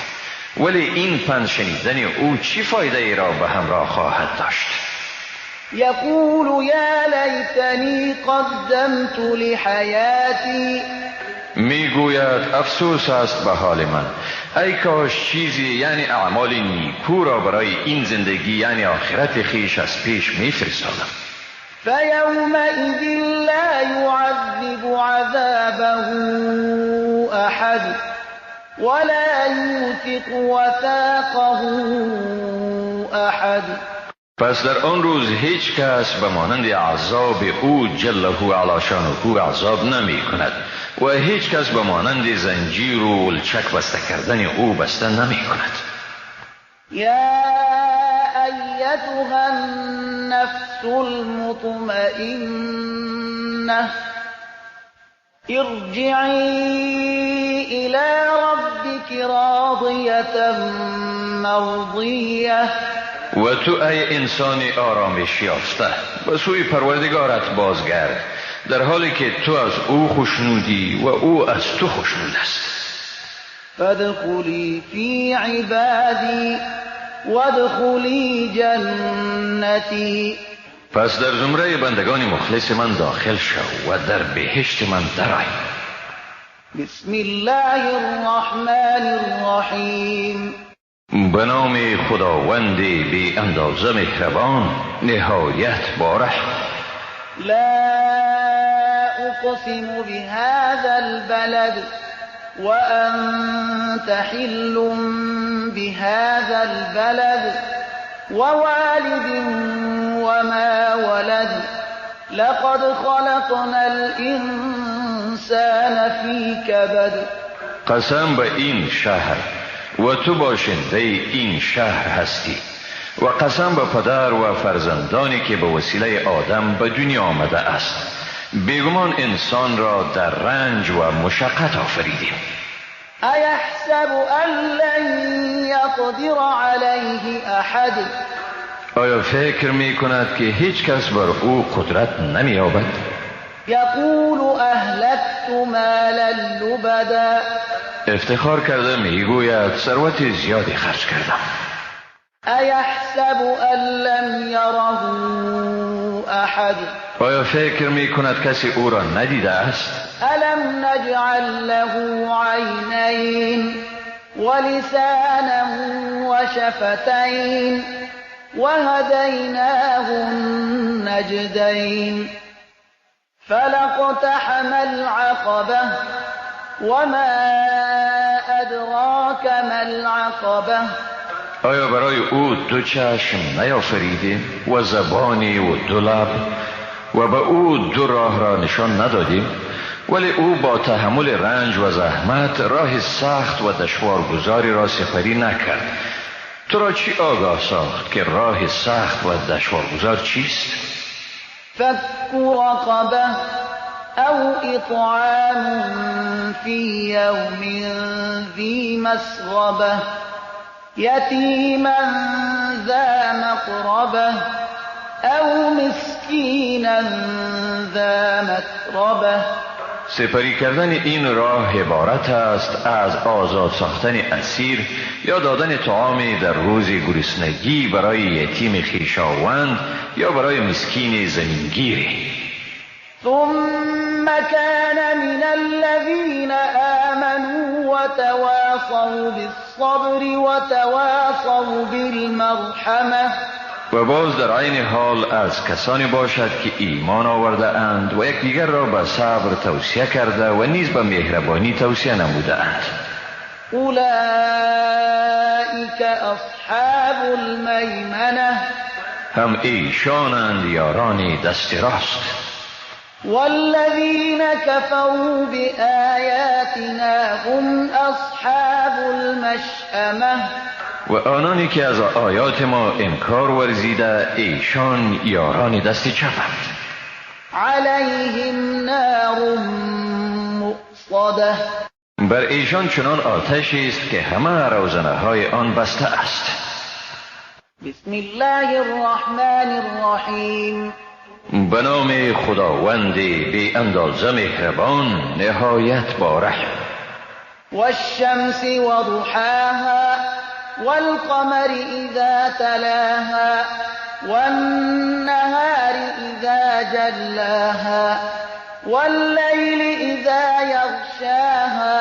ولی این پند شنیدن او چی فایده ای را به همراه خواهد داشت؟ یقول یا لیتنی قدمت لحیاتی. میگوید افسوس است به حال من، ای کاش چیزی یعنی اعمال نیکو را برای این زندگی یعنی آخرت خیش از پیش میفرستادم. فیومئذ لا یعذب عذابه احد ولا یوثق وثاقه احد. پس در آن روز هیچ کس به مانند عذاب او جله علی شانه عذاب نمی کند و هیچ کس به مانند زنجیر و لچک بسته کردن او بسته نمی کند. یا ایتها النفس المطمئنه ارجعی الی ربک راضیة مرضیة. و تو ای انسان آرامش یافته به سوی پروردگارت بازگرد، در حالی که تو از او خوشنودی و او از تو خوشنود است. فادخلی فی عبادی وادخلی جنتی. پس در زمره بندگان مخلص من داخل شو و در بهشت من درآی. بسم الله الرحمن الرحیم. به نام خداوند بی اندازه مهربان، نهایت بارحم. لا اقسم بهذا البلد وانت حل بهذا البلد ووالد وما ولد لقد خلقنا الانسان في كبد. قسم به این شهر و تو باشنده این شهر هستی، و قسم به پدر و فرزندانی که به وسیله آدم به دنیا آمده است. بیگمان انسان را در رنج و مشقت آفریدیم. ایحسب ان لن یقدر علیه احد. آیا فکر می کند که هیچ کس بر او قدرت نمی یابد؟ یقول اهلکت مالا لبدا. افتخار کرده می گوید ثروت زیادی خرج کردم. ایحسب ان لم یره احد. آیا فکر می کند کسی او را ندیده است؟ الم نجعل له عینین ولسانا وشفتین وهدیناه النجدین فلاقتحم العقبة وما ادراک ما العقبة. آیا برای او دو چشم نیافریدیم و زبانی و دو لب و به او دو راه را نشان ندادیم؟ ولی او با تحمل رنج و زحمت راه سخت و دشوارگذاری را سپری نکرد. تو را چی آگاه ساخت که راه سخت و دشوارگذار چیست؟ فک رقبه او اطعام فی یوم ذی مسغبه یتیما ذا مقربه او مسکینا ذا متربه. سپری کردن این راه عبارت است از آزاد ساختن اسیر یا دادن طعامی در روز گرسنگی برای یتیم خویشاوند یا برای مسکین زمینگیری. ثم كان من الذين آمنوا وتواصوا بالصبر وتواصوا بالمرحمة. و باز در عین حال از کسانی باشد که ایمان آورده اند و یکدیگر را به صبر توصیه کرده و نیز به مهربانی توصیه نموده اند. اولئک اصحاب المیمنه. هم ایشانند یاران دست راست. والذین كفروا بآیاتنا هم اصحاب المشأمه. و آنانی که از آیات ما انکار ورزیده ایشان یاران دست چپند. علیهم نار مؤصده. بر ایشان چنان آتشی است که همه روزنه های آن بسته است. بسم الله الرحمن الرحیم. به نام خداوند بی اندازه مهربان، نهایت با رحم. والشمس وضحاها والقمر اذا تلاها والنهار اذا جلاها واللیل اذا یغشاها.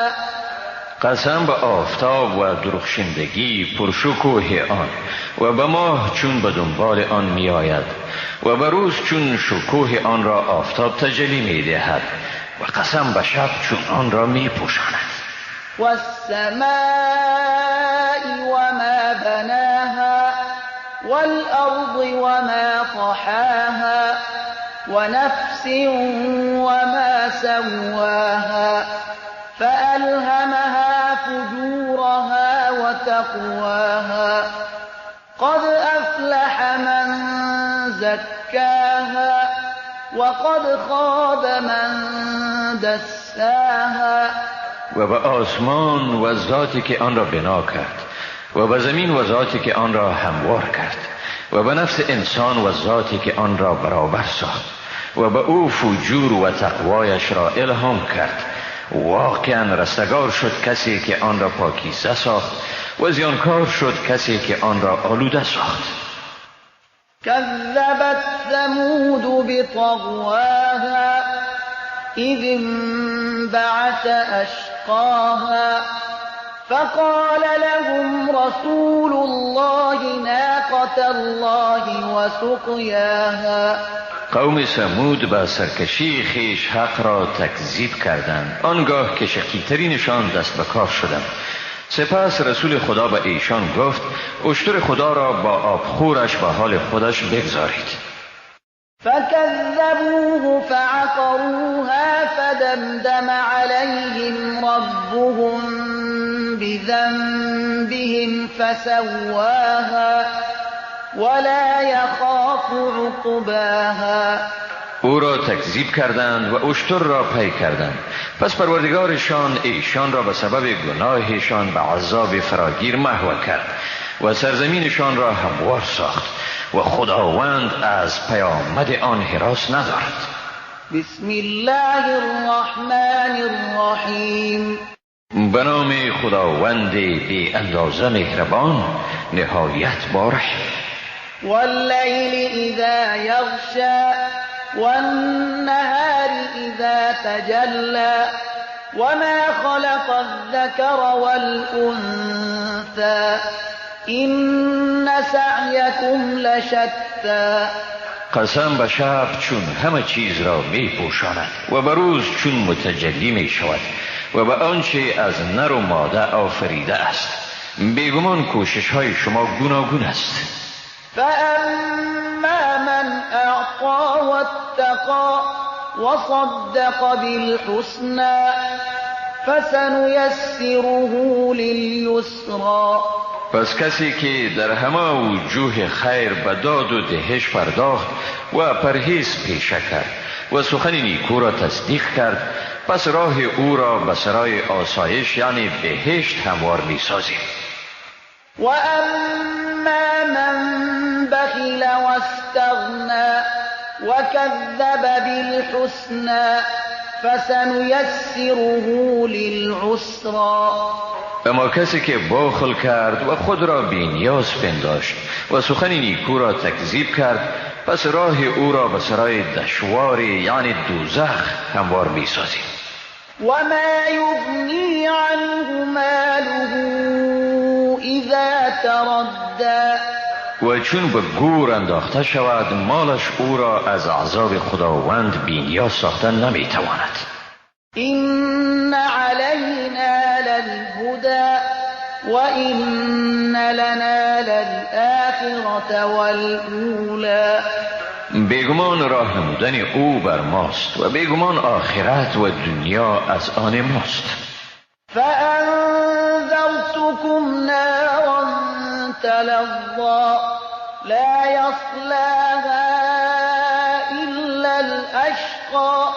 قسم به آفتاب و درخشندگی پرشکوه آن و به ماه چون به دنبال آن می آید و به روز چون شکوه آن را آفتاب تجلی می دهد و قسم به شب چون آن را می پوشاند. والسماء وما بناها والأرض وما طحاها ونفس وما سواها فألهمها فجورها وتقواها قد أفلح من زكاها وقد خاب من دساها. و به آسمان و ذاتی که آن را بنا کرد و به زمین و ذاتی که آن را هموار کرد و به نفس انسان و ذاتی که آن را برابر ساخت و به او فجور و تقوایش را الهام کرد. واقعا رستگار شد کسی که آن را پاکیزه ساخت و زیانکار شد کسی که آن را آلوده ساخت. کذبت ثمود بطغواها اذ انبعث انبعث أشقاها فقال لهم رسول الله ناقة الله وسقياها. قوم ثمود به سرکشی خویش حق را تکذیب کردند، آنگاه که شقی‌ترینشان دست به کار شدند. سپس رسول خدا به ایشان گفت: اشتر خدا را با آبخورش به حال خودش بگذارید. فكذبوه فعقروها فدمدم عليهم ربهم بذنبهم فسواها ولا يخاف عقباها. او را تکذیب کردند و اشتر را پی کردند. پس پروردگارشان ایشان را به سبب گناهشان به عذاب فراگیر محو کرد و سرزمینشان را هموار ساخت و خداوند از پیامد آن هراس ندارد. بسم الله الرحمن الرحیم. به نام خداوند بی اندازه مهربان، نهایت بارحم. واللیل اذا یغشی والنهار اذا تجلی وما خلق الذکر والانثی إن سعیکم لشتی. قسم به شب چون همه چیز را می پوشاند و به روز چون متجلی می شود و به آنچه از نر و ماده آفریده است. بیگمان کوشش های شما گوناگون است. فأما من أعطى واتقى وصدق بالحسنى فسنيسره لليسرى. پس کسی که در همه وجوه خیر به داد و دهش پرداخت و پرهیز پیشه کرد و سخن نیکو را تصدیق کرد، پس راه او را به سرای آسایش یعنی بهشت هموار می سازیم. و اما من بخل واستغنی وکذب بالحسنی فسنیسره للعسری. اما کسی که بخل کرد و خود را بی‌نیاز پنداشت و سخن نیکو را تکذیب کرد، پس راه او را به سرای دشواری یعنی دوزخ هموار می‌سازیم. و ما یغنی عنه ماله اذا تردی. و چون به گور انداخته شود، مالش او را از عذاب خداوند بی‌نیاز ساخته نمی‌تواند. إن علينا للهدى وإن لنا للآخرة والأولى. بیگمان راه نمودن او بر ماست و بیگمان آخرت و دنیا از آن ماست. فأنذرتكم نارا تلظى لا يصلاها إلا الأشقى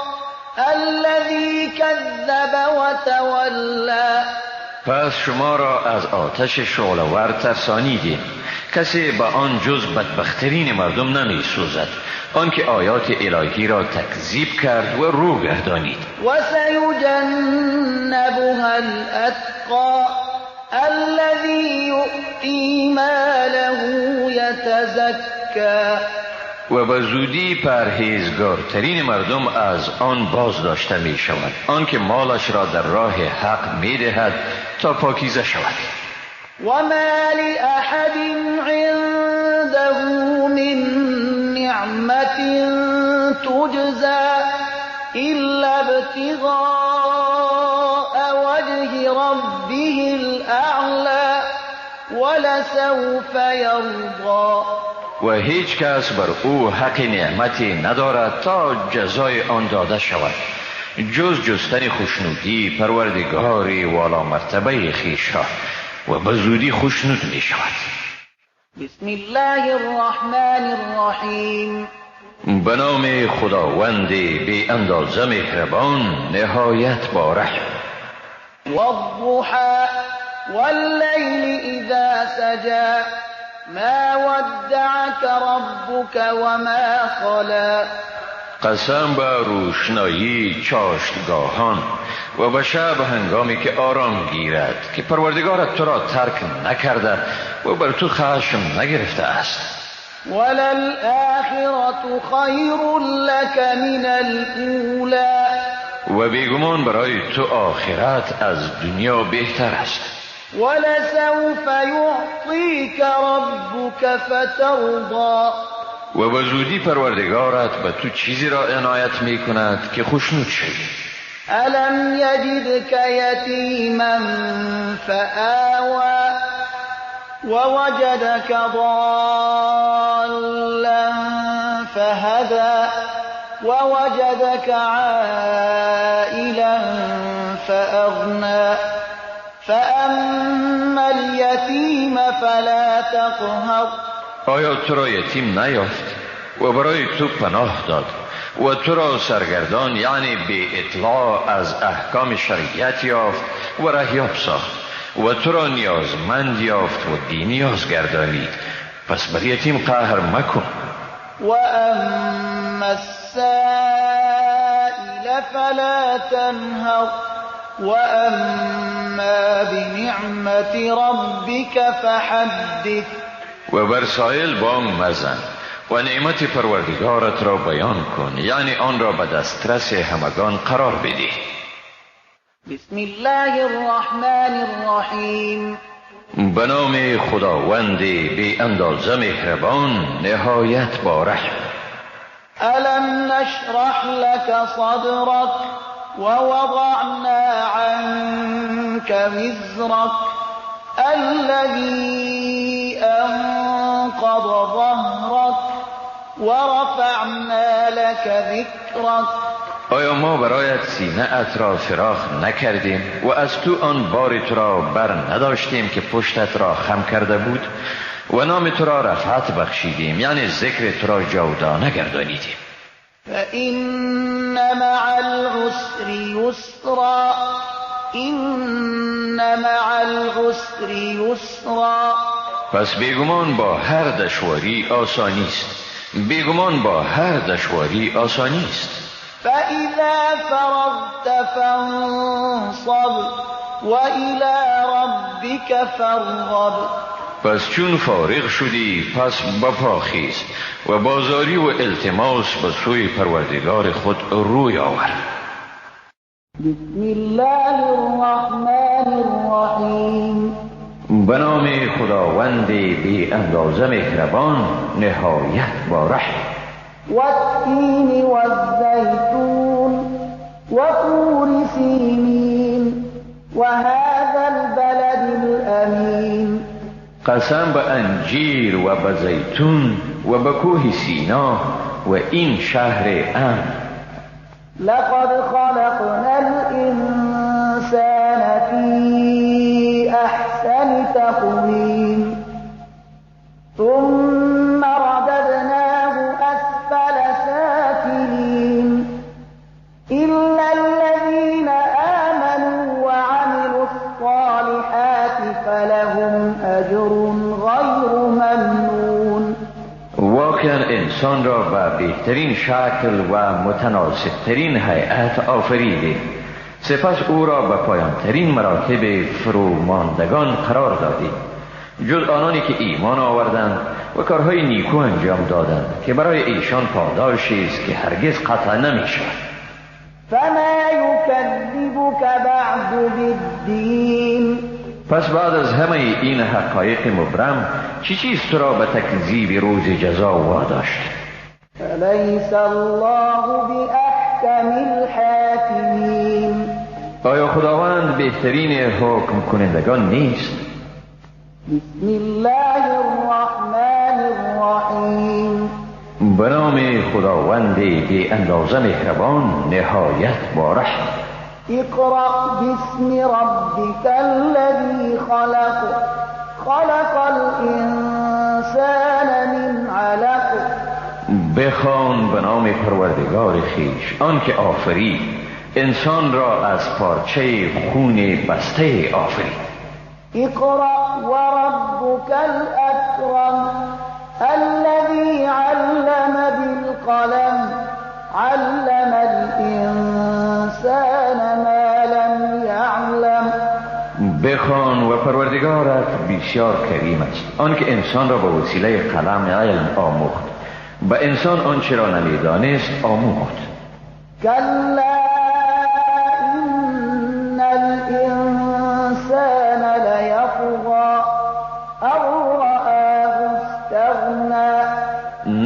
الذي كذب وتولى. پس شما را از آتش شعله‌ور ترسانیدیم. کسی به آن جز بدبخترین مردم نمی سوزد، آنکه آیات الهی را تکذیب کرد و رو گردانید. و سیجنبها الاتقی الذی یؤتی ماله یتزکی. و به زودی پرهیزگارترین مردم از آن باز داشته می شود، آنکه مالش را در راه حق می دهد تا پاکیزه شود. و ما لأحد عنده من نعمت تجزی إلا ابتغاء وجه ربه الأعلى ولسوف یرضی. و هیچ کس بر او حق نعمتی ندارد تا جزای آن داده شود، جز جستن خوشنودی پروردگار والا مرتبه خویش را، و به زودی خوشنود می شود. بسم الله الرحمن الرحیم. به نام خداوند بی اندازه مهربان، نهایت با رحم. والضحى واللیل اذا سجى ما ودعك ربك وما قلى. قسم به روشنایی چاشتگاهان و به شب هنگامی که آرام گیرد، که پروردگارت تو را ترک نکرده و بر تو خشم نگرفته است. وللآخرة خیر لك من الأولى. و بیگمان برای تو آخرت از دنیا بهتر است. ولسوف يعطيك ربك فترضى. و به زودی پروردگارت به تو چیزی را عنایت می کند که خوشنود شوی. ألم يجدك يتيما فآوى ووجدك ضالا فهدى ووجدك عائلا فأغنى فأما اليتيم فلا تقهر. آیا تو را یتیم نیافت و برای تو پناه داد و تو را سرگردان، یعنی بی اطلاع از احکام شریعت یافت و رهیاب ساخت و تو را نیازمند یافت و بی نیاز گردانید، پس بر یتیم قهر مکن. و اما السائل فلا تنهر و اما بنعمت ربک فحدث. و بر سائل بانگ مزن و نعمت پروردگارت را بیان کن، یعنی آن را به دسترس همگان قرار بده. بسم الله الرحمن الرحیم. به نام خداوند بی اندازه مهربان، نهایت با رحم. الم نشرح لك صدرك ووضعنا عنك وزرك الذي انقض ظهرك ورفعنا لك ذکرك. آیا ما برایت سینه ات را فراخ نکردیم و از تو آن بار تو را بر نداشتیم که پشتت را خم کرده بود و نام تو را رفعت بخشیدیم، یعنی ذکر تو را جاودانه گردانیدیم. فإن مع العسر یسرا إن مع العسر یسرا. پس بیگمان با هر دشواری آسانی است، بیگمان با هر دشواری آسانی است. فإذا فرغت فانصب وإلى ربك فارغب. پس چون فارغ شدی پس بپا خیز و بازاری و التماس به سوی پروردگار خود روی آور. بسم الله الرحمن الرحیم. به نام خداوند بی اندازه مهربان، نهایت با رحم. والتین والزیتون وطور سینین وهذا البلد الامین. قسم به انجیر و به زیتون و به کوه سینا و این شهر امن. لقد خلقنا الانسان فی احسن تقویم ثم رددناه اسفل سافلین الا الذین آمنوا وعملوا الصالحات فلهم اجر غیر ممنون. واقعا انسان را به بهترین شکل و متناسبترین هیئت آفریده، سپس او را به پایانترین مراتب فروماندگان قرار دادیم، جز آنانی که ایمان آوردند و کارهای نیکو انجام دادند که برای ایشان پاداشی است که هرگز قطع نمی شود. فما یکذبک بعد بالدین. پس بعد از همه این حقایق مبرم چی چیز تو را به تکذیب روز جزا واداشت؟ الیس الله باحکم الحاکمین. آیا خداوند بهترین حکم کنندگان نیست؟ بسم الله الرحمن الرحیم. به نام خداوند بی اندازه مهربان، نهایت با رحم. اقرأ باسم ربك الذي خلق خلق الانسان من علق. بخوان به نام پروردگار خویش، آن که آفرید انسان را از پارچه خون بسته آفرید. اقرأ وربك الأكرم الذي علم بالقلم علم الإنسان ما لم يعلم. بخوان و پروردگارت بسیار کریم است، آن که انسان را به وسیله قلم علم آموخت، به انسان آنچه را نمیدانست آموخت. کلا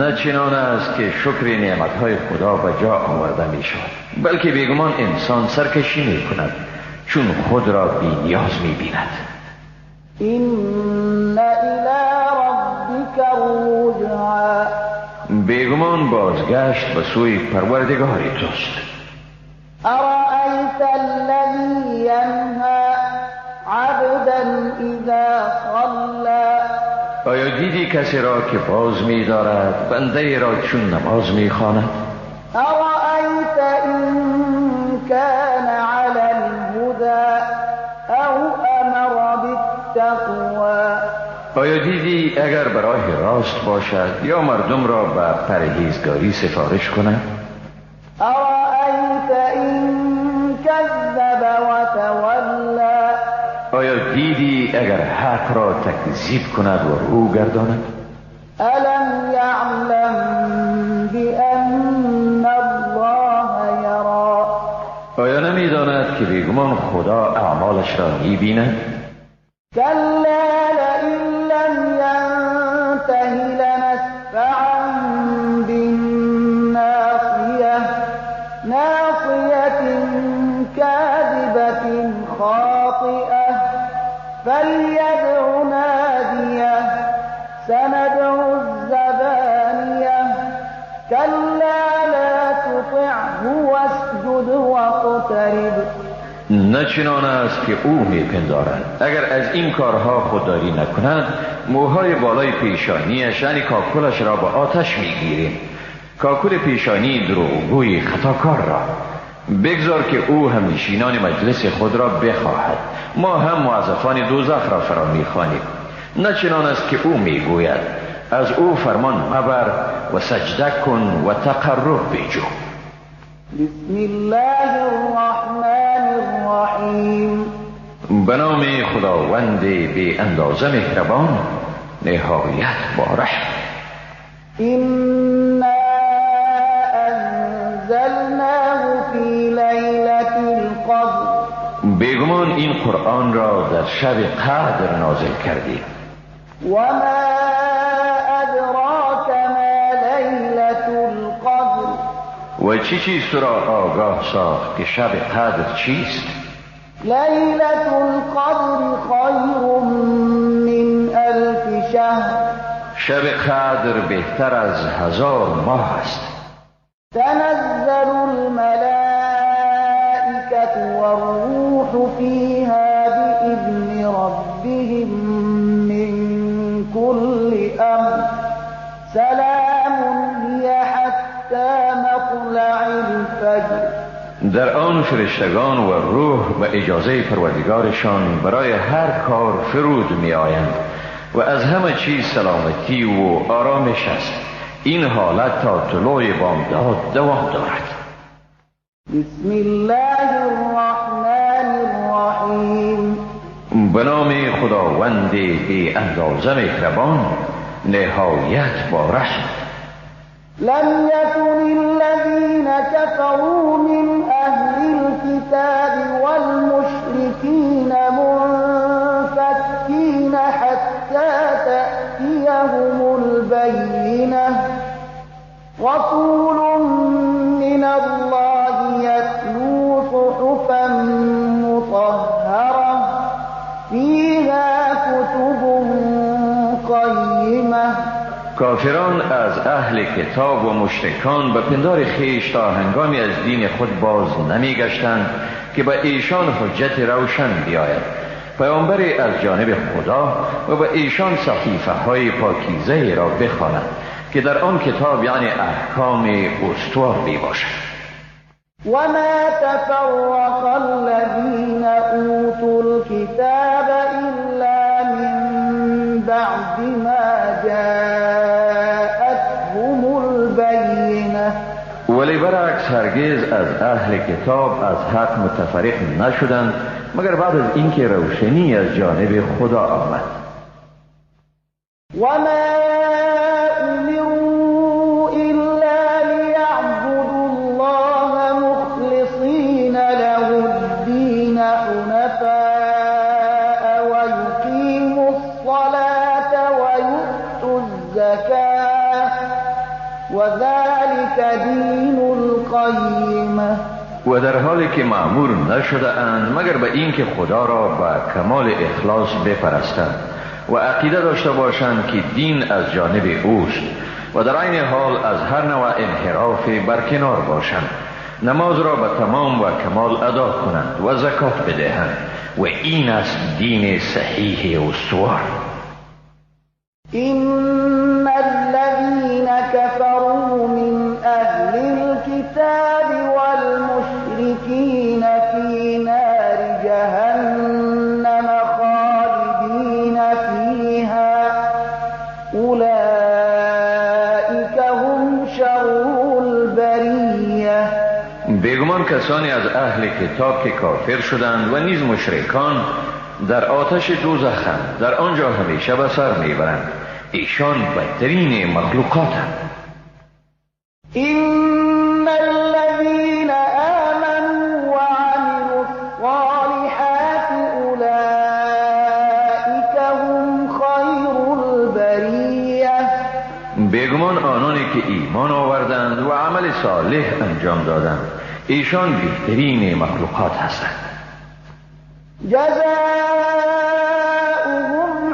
نه چنان است که شکر نعمتهای خدا به جا آورده می شود، بلکه بیگمان انسان سرکشی می کند چون خود را بی نیاز می بیند. إن إلى ربك الرجعى. بیگمان بازگشت به سوی پروردگار توست. أرأيت الذي ينهى عبدا إذا صلى. آیا دیدی کسی را که باز می دارد بنده را چون نماز می خواند؟ أرأيت إن كان على الهدى أو أمر بالتقوى. آیا دیدی اگر براه راست باشد یا مردم را به پرهیزگاری سفارش کند؟ أرأيت إن كذب وتولى. آیا دیدی اگر حق را تکذیب کند و رو گرداند؟ ألم يعلم بأن الله يرى. آیا نمیداند که بیگمان خدا اعمالش را میبیند؟ كلا لئن لم ينته لنسفعا بالناصية ناصية كاذبة خاطئة فليدع ناديه سندع الزبانية كلا لا تطعه واسجد واقترب. نه چنان است که او میپندارد. اگر از این کارها خودداری نکند موهای بالای پیشانیش یعنی کاکلش را به آتش میگیریم، کاکل پیشانی دروغگوی خطاکار را. بگذار که او همنشینان مجلس خود را بخواهد، ما هم موظفان دوزخ را فرا میخوانیم. نه چنان است که او میگوید از او فرمان مبر و سجده کن و تقرب بجو. بسم الله الرحمن الرحیم. به نام خداوند بی اندازه مهربان نهایت با رحم. إنا أنزلناه في ليلة القدر. بیگمان این قرآن را در شب قدر نازل کردیم. وما أدراك ما ليلة القدر. و چی چیز تو را آگاه ساخت که شب قدر چیست؟ ليلة القدر خير من ألف شهر. شب قدر بهتر از 1000 ماه است. تنزل الملائكة والروح فيها بإذن ربهم من كل أمر سلام هي حتى مطلع الفجر. در آن فرشتگان و روح به اجازه پروردگارشان برای هر کار فرود می آیند و از همه چیز سلامتی و آرامش است. این حالت تا طلوع بامداد دوام دارد. بسم الله الرحمن الرحیم. به نام خداوند بی اندازه مهربان نهایت با رحم. لم يكن الذين كفروا من أهل الكتاب والمشركين منفكين حتى تأتيهم البينة رسول من الله يتلو صحفا مطهرة فيها كتب قيمة. کافران از اهل کتاب و مشرکان به پندار خویش تا هنگامی از دین خود باز نمی گشتند که به ایشان حجت روشن بیاید. پیامبری از جانب خدا و به ایشان صحیفه های پاکیزه را بخواند که در آن کتاب یعنی احکام استوار می باشد. وما تفرق الذين أوتوا الكتاب إلا من بعد ما جاءتهم البينة. ولی برعکس هرگز از اهل کتاب از حق متفرق نشدند مگر بعد از اینکه روشنی از جانب خدا آمد. وما أمروا إلا ليعبدوا الله مخلصين له الدين حنفاء ويقيموا الصلاة ويؤتوا الزكاة وذلك دین القیمة. و در حالی که مأمور نشده اند مگر به اینکه خدا را با کمال اخلاص بپرستند و عقیده داشته باشند که دین از جانب اوست و در عین حال از هر نوع انحراف برکنار باشند، نماز را به تمام و کمال ادا کنند و زکات بدهند و این است دین صحیح استوار. إن الذين كفروا من أهل الكتاب والمشركين في نار جهنم خالدين فيها أولئك هم شر البرية. بیگمان کسانی از اهل کتاب که کافر شدند و نیز مشرکان در آتش دوزخند، در آنجا همیشه به سر میبرند. ایشان بدترین مخلوقاتند. إن الذين آمنوا وعملوا الصالحات أولئك هم خیر البریة. بیگمان آنانی که ایمان آوردند و عمل صالح انجام دادند ایشان بهترین مخلوقات هستند. جزاؤهم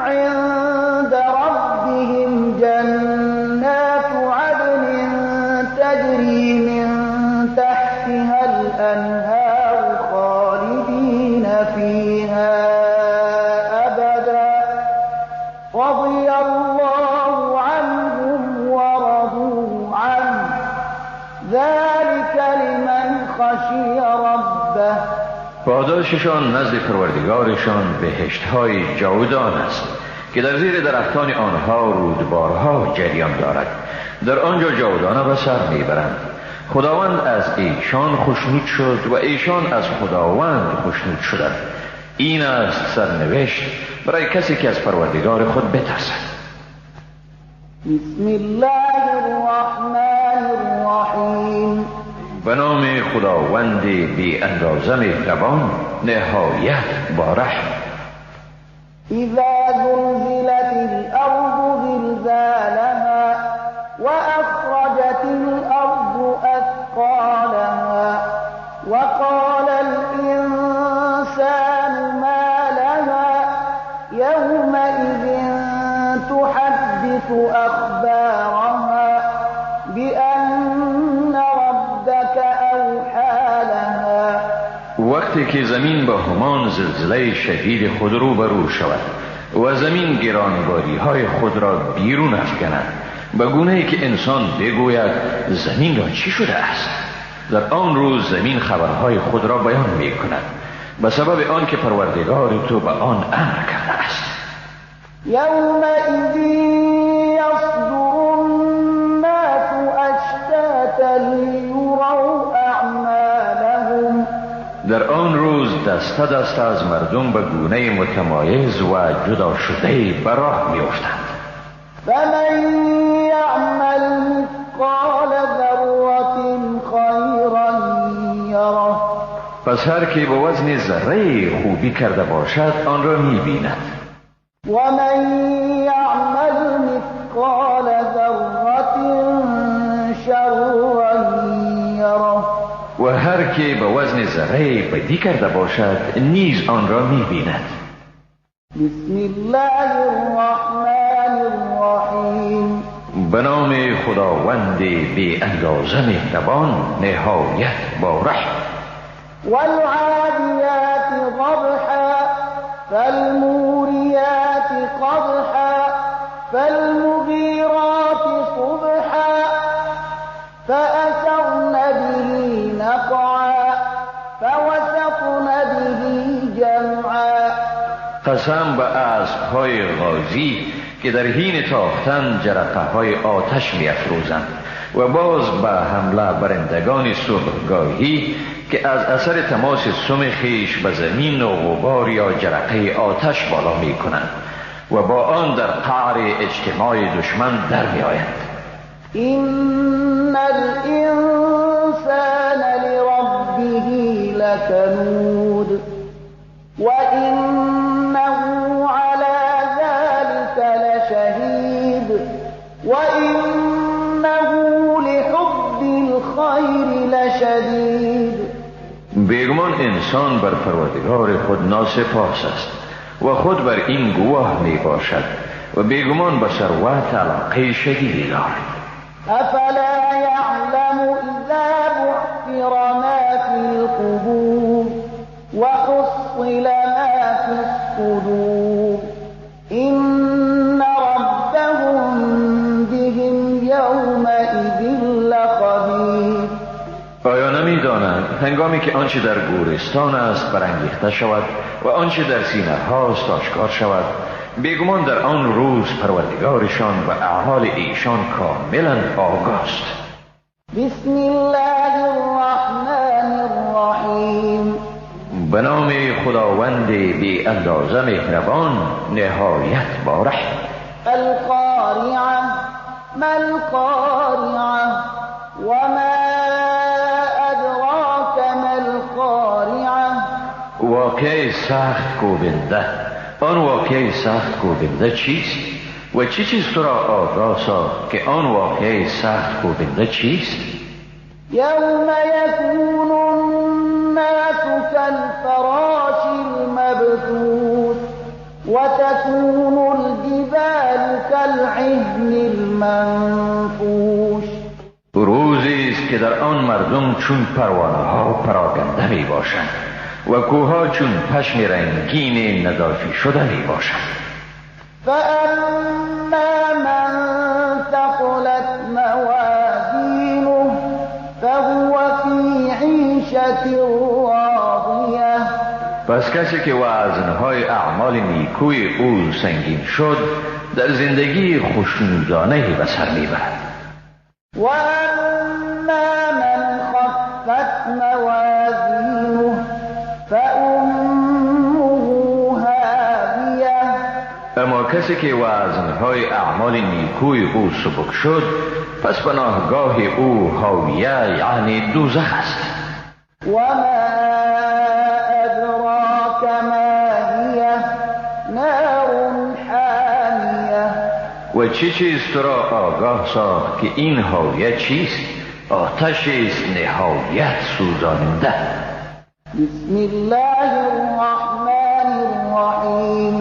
عند ربهم جنات عدن تجري من تحتها الأنهار خالدين فيها أبدا رضي الله عنهم ورضوا عنه ذلك لمن خشي ربه. پاداششان نزد پروردگارشان بهشت‌های جاودان است که در زیر درختان آنها رودبارها جریان دارد، در آنجا جاودانه به سر میبرند. خداوند از ایشان خوشنود شد و ایشان از خداوند خوشنود شدند. این است سرنوشت برای کسی که از پروردگار خود بترسد. بسم الله الرحمن الرحیم. به نام خداوند بی اندازه مهربان نهایت با رحم. اذا زلزلت الارض زلزالها واخرجت الارض اثقالها وقال الانسان ما لها يومئذ تحدث اخبارها بأن ربك أوحى لها. وقتی که زمین با همان زلزله شدید خود روبرو شود و زمین گرانباری های خود را بیرون افکند به گونه ای که انسان بگوید زمین را چی شده است، در آن روز زمین خبرهای خود را بیان می کند به سبب آن که پروردگار تو به آن امر کرده است. یومئذ یصدر الناس اشتاتا لیروا اعمالهم. در آن روز دسته دسته از مردم به گونه متمایز و جدا شده به راه می افتند. فمن یعمل مثقال ذره خیرا یره. پس هر که به وزن ذره خوبی کرده باشد آن را می بیند. ومن یعمل مثقال ذره شرا یره. و هر که به وزن ذره بدی کرده باشد نیز آن را می بیند. بسم الله الرحمن الرحیم. به نام خداوند بی اندازه مهربان نهایت با رحم. والعادیات ضبحا فالموریات قدحا فالمغیرات صبحا فأثرن به نقعا فوسطن به جمعا. قسم به اسب‌های غازی که در حین تاختن جرقه‌های آتش می‌افروزند و باز به حمله برندگان صبحگاهی که از اثر تماس سم خویش به زمین و غبار یا جرقه آتش بالا می‌کنند و با آن در قعر اجتماع دشمن در می‌آیند. إن الإنسان لربه لكنود وإنه على ذلك لشهيد وإنه شدید. بیگمان انسان بر پروردگار خود ناسپاس است و خود بر این گواه می باشد و بیگمان به ثروت علاقه شدیدی دارد. افلا یعلم اذا بعثر ما فی القبور وحصل ما فی الصدور ان ربهم بهم یومئذ لخبیر. آیا نمی‌دانند هنگامی که آنچه در گورستان است برانگیخته شود و آنچه در سینه هاست آشکار شود، بیگمان در آن روز پروردگارشان و اعمال ایشان کاملا آگاست. بسم الله الرحمن الرحیم. به نام خداوند بی اندازه مهربان نهایت بارحم. القارعه ما القارعه وما ادراک ما القارعه. واقعه سخت کوبنده، آن واقعه سخت کوبنده چیست؟ و چه چیز تو را آگاه ساخت که آن واقعه سخت کوبنده چیست؟ یوم یکون الناس کالفراش المبثوث وتكون الجبال كالعهن المنفوش. روزی است که در آن مردم چون پروانه ها پراگنده می باشند و کوهها چون پشم رنگین ندافی شده می باشند. فاما من ثقلت موازینه فهو فی عیشة راضیه. پس کسی که وزنهای اعمال نیکوی او سنگین شد در زندگی خوشنودانه به سر میبرد. و اما من خفت موازینه فامه هاویه. اما کسی که وزنهای اعمال نیکوی او سبک شد پس پناهگاه او هاویه یعنی دوزخ است. و ما ادراک ما هیه نار حامیه. و چه چیز تو را آگاه ساخت که این هاویه چیست؟ آتش است نهایت سوزاننده. بسم الله الرحمن الرحیم.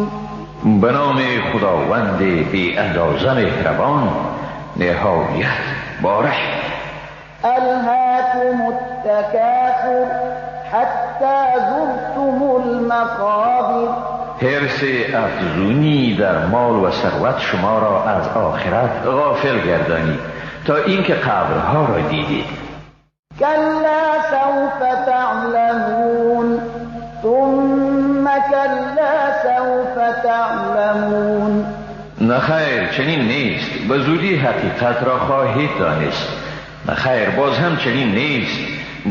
به نام خداوند بی اندازه مهربان نهایت بارحم. الهاکم التکاثر حتی زرتم المقابر. حرص افزونی در مال و ثروت شما را از آخرت غافل گردانید تا اینکه قبرها را دیدید. کلا سوف تعلمون ثم کلا سوف تعلمون. نخیر چنین نیست، به زودی حقیقت را خواهید دانست. نخیر باز هم چنین نیست،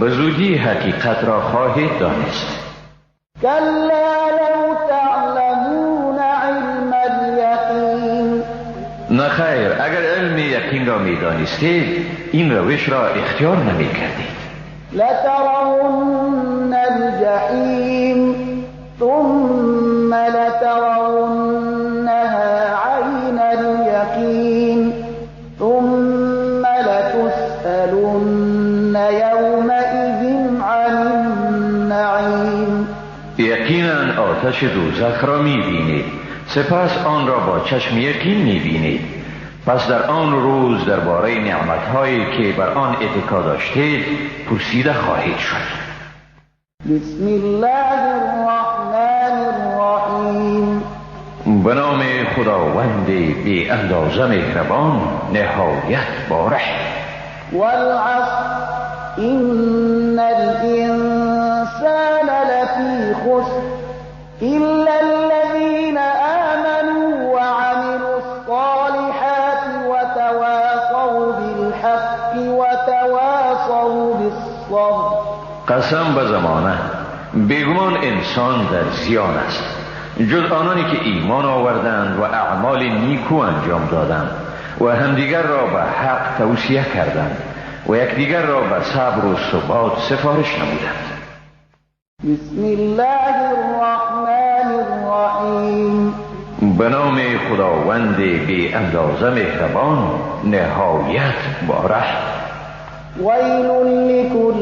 به زودی حقیقت را خواهید دانست. کلا لو تعلمون علم الیقین. نخیر اگر علم یقین را میدانستید این روش را اختیار نمیکردید. لترون الجحیم ثم لترونها عین الیقین ثم لتسألن یومئذ عن النعیم. یقینا آتش دوزخ را میبینید، سپس آن را با چشم یقین میبینید. پس در آن روز درباره نعمتهایی که بر آن اتکا داشتید پرسیده خواهید شد. بسم الله الرحمن الرحیم. به نام خداوند بی اندازه مهربان نهایت بارحم. والعصر ان الانسان لفی خسر الا الذین آمنوا وعملوا الصالحات وتواصوا بالحق وتواصوا بالصبر. قسم به زمانه، بیگمان انسان در زیان است جز آنانی که ایمان آوردند و اعمال نیکو انجام دادند و همدیگر را به حق توصیه کردند و یکدیگر را به صبر و ثبات سفارش نمودند. بسم الله الرحمن الرحیم. به نام خداوند بی اندازه مهربان نهایت بارحم. ویل لکل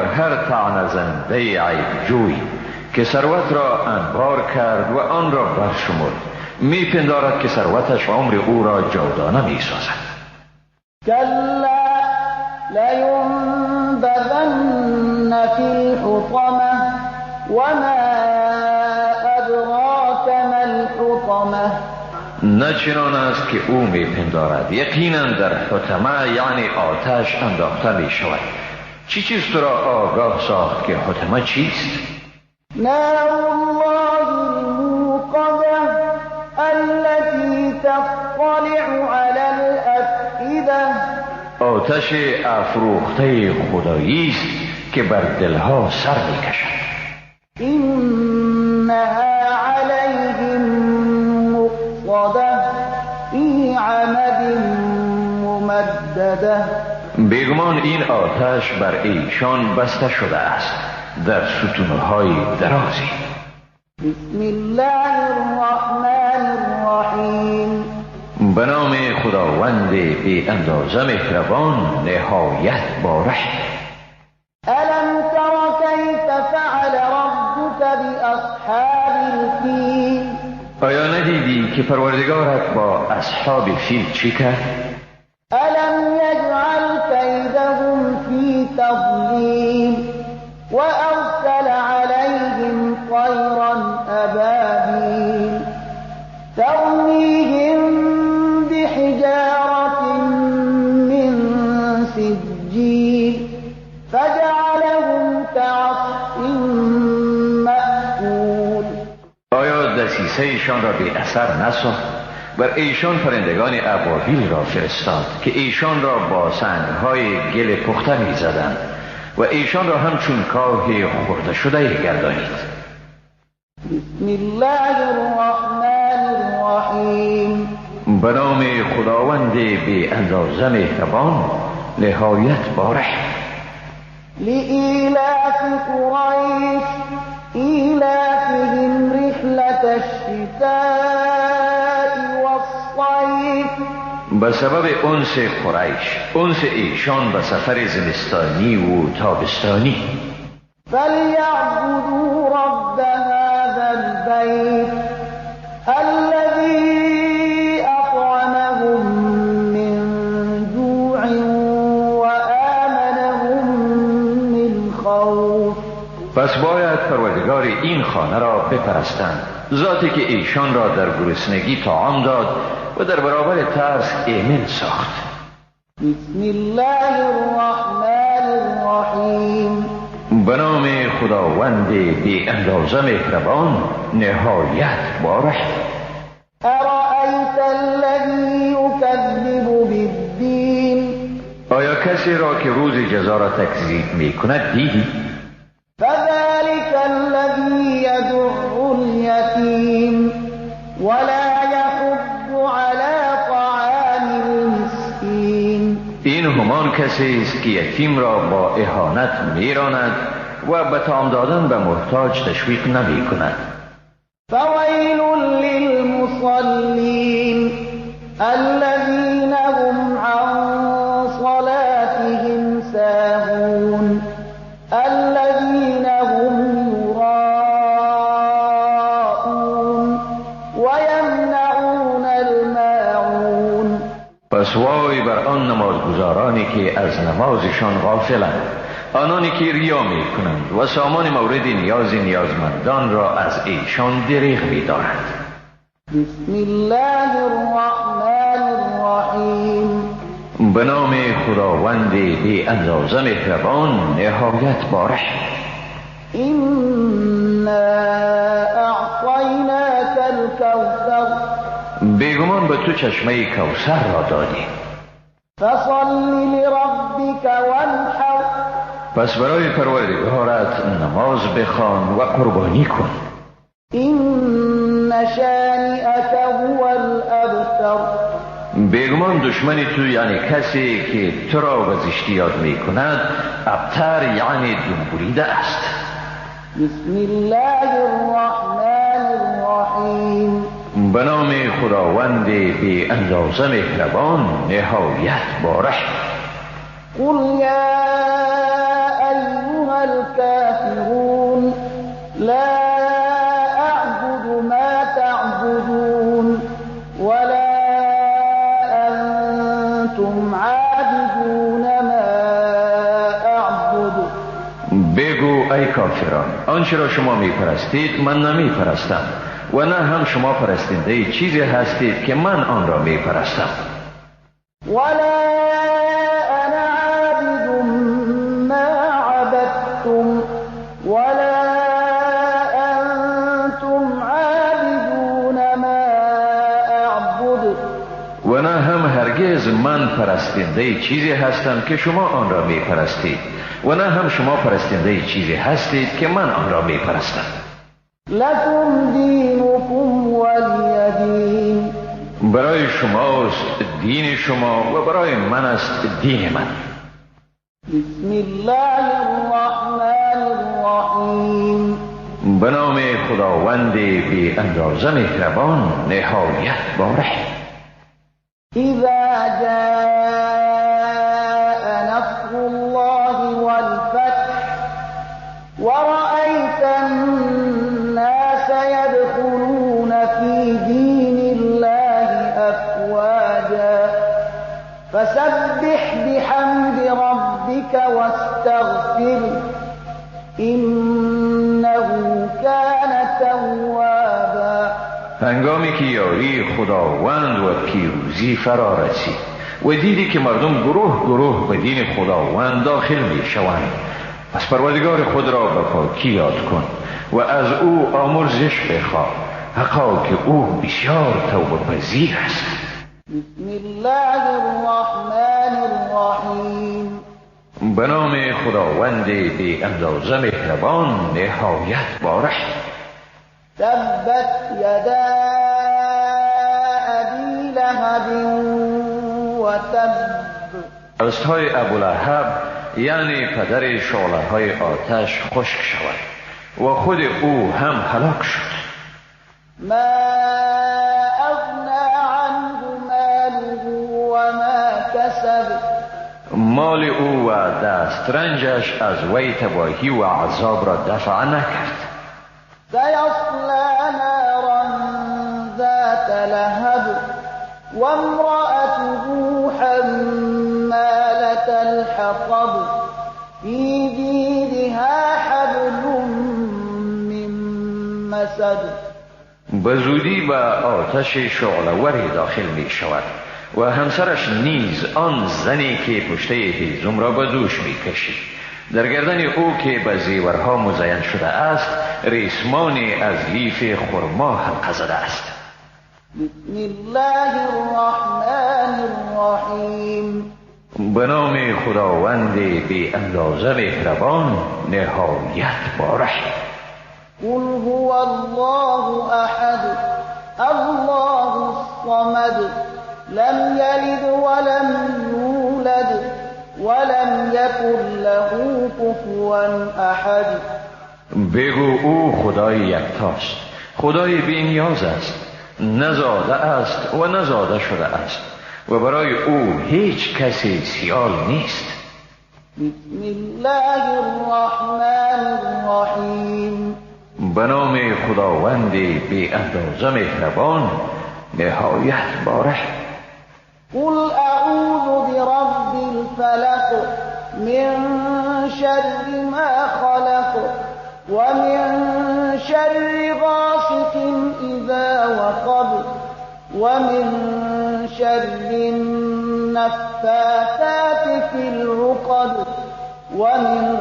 هر طعنه زنده عیبجوی که ثروت را انبار کرد و آن را برشمرد، میپندارد که ثروتش عمر او را جاودانه میسازد. کلا لینبذن فی الحطمة وما ادراک ما الحطمة. نه چنان است که او میپندارد، یقینا در حطمه یعنی آتش انداخته می شود. چی چیز تو را آگاه ساخت که حطمه چیست؟ نار الله الموقدة التي تطلع على الافئده. آتش افروخته خدایی است که بر دلها سر میکشد. انها علیهم مؤصده فی عمد ممدده. بیگمان این آتش بر ایشان بسته شده است در ستونهای درازی. بسم الله الرحمن الرحیم. به نام خداوند بی اندازه مهربان، نهایت بارحم. الم تر کیف فعل ربک باصحاب الفیل. آیا ندیدی که پروردگارت با اصحاب فیل چی کرد؟ الم یجعل کیدهم فی تضلیل وارسل علیهم طیرا ابابیل ترمیهم بحجارة من سجیل فجعلهم كعصف مأکول. آیا دسیسه ایشان را بی اثر نساخت؟ بر ایشان پرندگان ابابیل را فرستاد که ایشان را با سنگهای گل پخته می زدند و ایشان را همچون کاه خورده شده گردانید. بسم الله الرحمن الرحیم. به نام خداوند بی اندازه مهربان، نهایت بارحم. لإیلاف قریش ایلافهم رحلة الشتاء والصیف. به سبب انس قریش، انس ایشان به سفر زمستانی و تابستانی. فلیعبدوا رب هذا البیت الذی اطعمهم من جوع وآمنهم من خوف. پس باید پروردگار این خانه را بپرستند، ذاتی که ایشان را در گرسنگی طعام داد و در برابر ترس ایمن ساخت. بسم الله الرحمن الرحیم. به نام خداوند بی اندازه مهربان، نهایت بارحم. ارأیت الذی یکذب بالدین. آیا کسی را که روز جزا را تکذیب می کند دیدی؟ فذلك الذی یدع الیتیم ولا یحض علی طعام المسکین. این همان کسی است که یتیم را با اهانت میراند و به طعام دادن به محتاج تشویق نمی کند. فویل للمصلین الذین هم عن صلاتهم ساهون الذین هم یراءون ویمنعون الماعون. پس وای بر آن نمازگزارانی که از نمازشان غافلند، آنانی که ریا می کنند و سامان مورد نیاز نیازمندان را از ایشان دریغ می دارند. بسم الله الرحمن الرحیم. به نام خداوند بی اندازه مهربان، نهایت بارحم. انا اعطیناک الکوثر. بیگمان به تو چشمه کوثر را دادیم. فصل لربک وانحر. پس برای پروردگارت نماز بخوان و قربانی کن. این شانئک هو الابتر. بیگمان دشمن تو یعنی کسی که تو را به زشتی یاد می کند، ابتر یعنی دم بریده است. بسم الله الرحمن الرحیم. به نام خداوند بی اندازه مهربان، نهایت بارحم. قل یا ایها بگو ای کافران، آنچه را شما می پرستید من نمی پرستم و نه هم شما پرستنده چیزی هستید که من آن را می پرستم. ولا انا عابد ما عبدتم ولا انتم عابدون ما اعبد. و نه هم هرگز من پرستنده چیزی هستم که شما آن را می پرستید و نه هم شما پرستنده چیزی هستید که من آن را می پرستم. لکم دینکم ولی دین. برای شماست دین شما و برای من است دین من. بسم الله الرحمن الرحیم. به نام خداوند بی اندازه مهربان نهایت باره. اذا جاء نصر الله والفتح ورأيت الناس يدخلون في دين الله أفواجا فسبح بحمد ربك واستغفره إنه كان توابا. هنگامی که یاری خداوند و پیروزی فرا رسید و دیدی که مردم گروه گروه به دین خداوند داخل می شوند، پس پروردگار خود را به پاکی یاد کن و از او آمرزش بخواه، حقا که او بسیار توبه پذیر است. بسم الله الرحمن الرحیم. به نام خداوند بی اندازه مهربان نهایت باره. تبت یدا ابی لهب وتب. دستهای ابولهب یعنی پدر شعله های آتش خشک شود و خود او هم هلاک شد. ما اغنی عنه ماله وما کسب. مال او و دسترنجش از وی تباهی و عذاب را دفع نکرد. سیصلی نارا ذات لهب وامرأته حمالة الحطب في جیدها حبل من مسد. به زودی به آتش شعله‌وری داخل می شود و همسرش نیز آن زنی که پشته هیزم را به دوش می کشید. در گردن او که به زیورها مزین شده است ریسمانی از لیف خرما حلقه زده است. بسم الله الرحمن الرحیم. به نام خداوند بی اندازه مهربان نهایت باره. قل هو الله احد الله الصمد لم یلد ولم یولد ولم یکن له کفوا احد. بگو او خدای یکتاست، خدای بی نیاز است، نزاده است و نزاده شده است و برای او هیچ کسی سیال نیست. بسم الله الرحمن الرحیم. به نام خداوند بی اندازه مهربان نهایت باره. قل اعوذ برب الفلق من شر ما خلق ومن شر غاسق اذا وقب ومن شر النفاثات في العقد ومن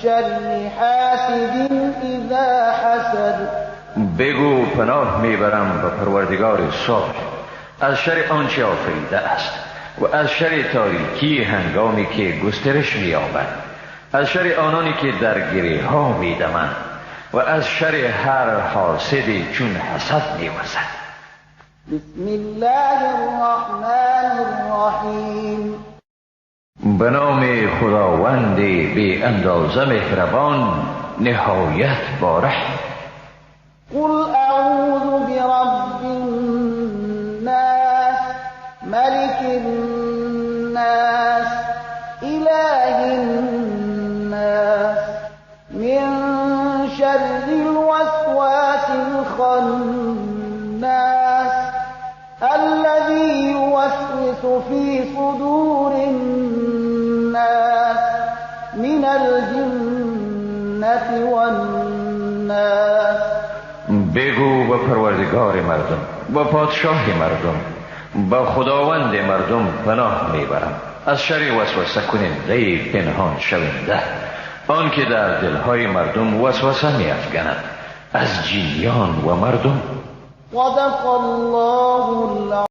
شر حاسد اذا حسد. بگو پناه میبرم به پروردگار صبح از شر آنچه آفریده است و از شر تاریکی هنگامی که گسترش می‌یابد، از شر آنانی که در گره ها می‌دمند و از شر هر حاسدی چون حسد می‌ورزد. بسم الله الرحمن الرحیم. به نام خداوند بی اندازه مهربان نهایت باره. قل اعوذ برب الناس ملك الناس اله الناس من شر الوسواس الخناس الذي يوسوس في صدور الناس من الجنة والناس. بگو به پروردگار مردم، به پادشاه مردم، به خداوند مردم پناه میبرم از شر وسوسه کننده پنهان شونده، آن که در دلهای مردم وسوسه میافکند، از جنیان و مردم. صدق الله العظیم.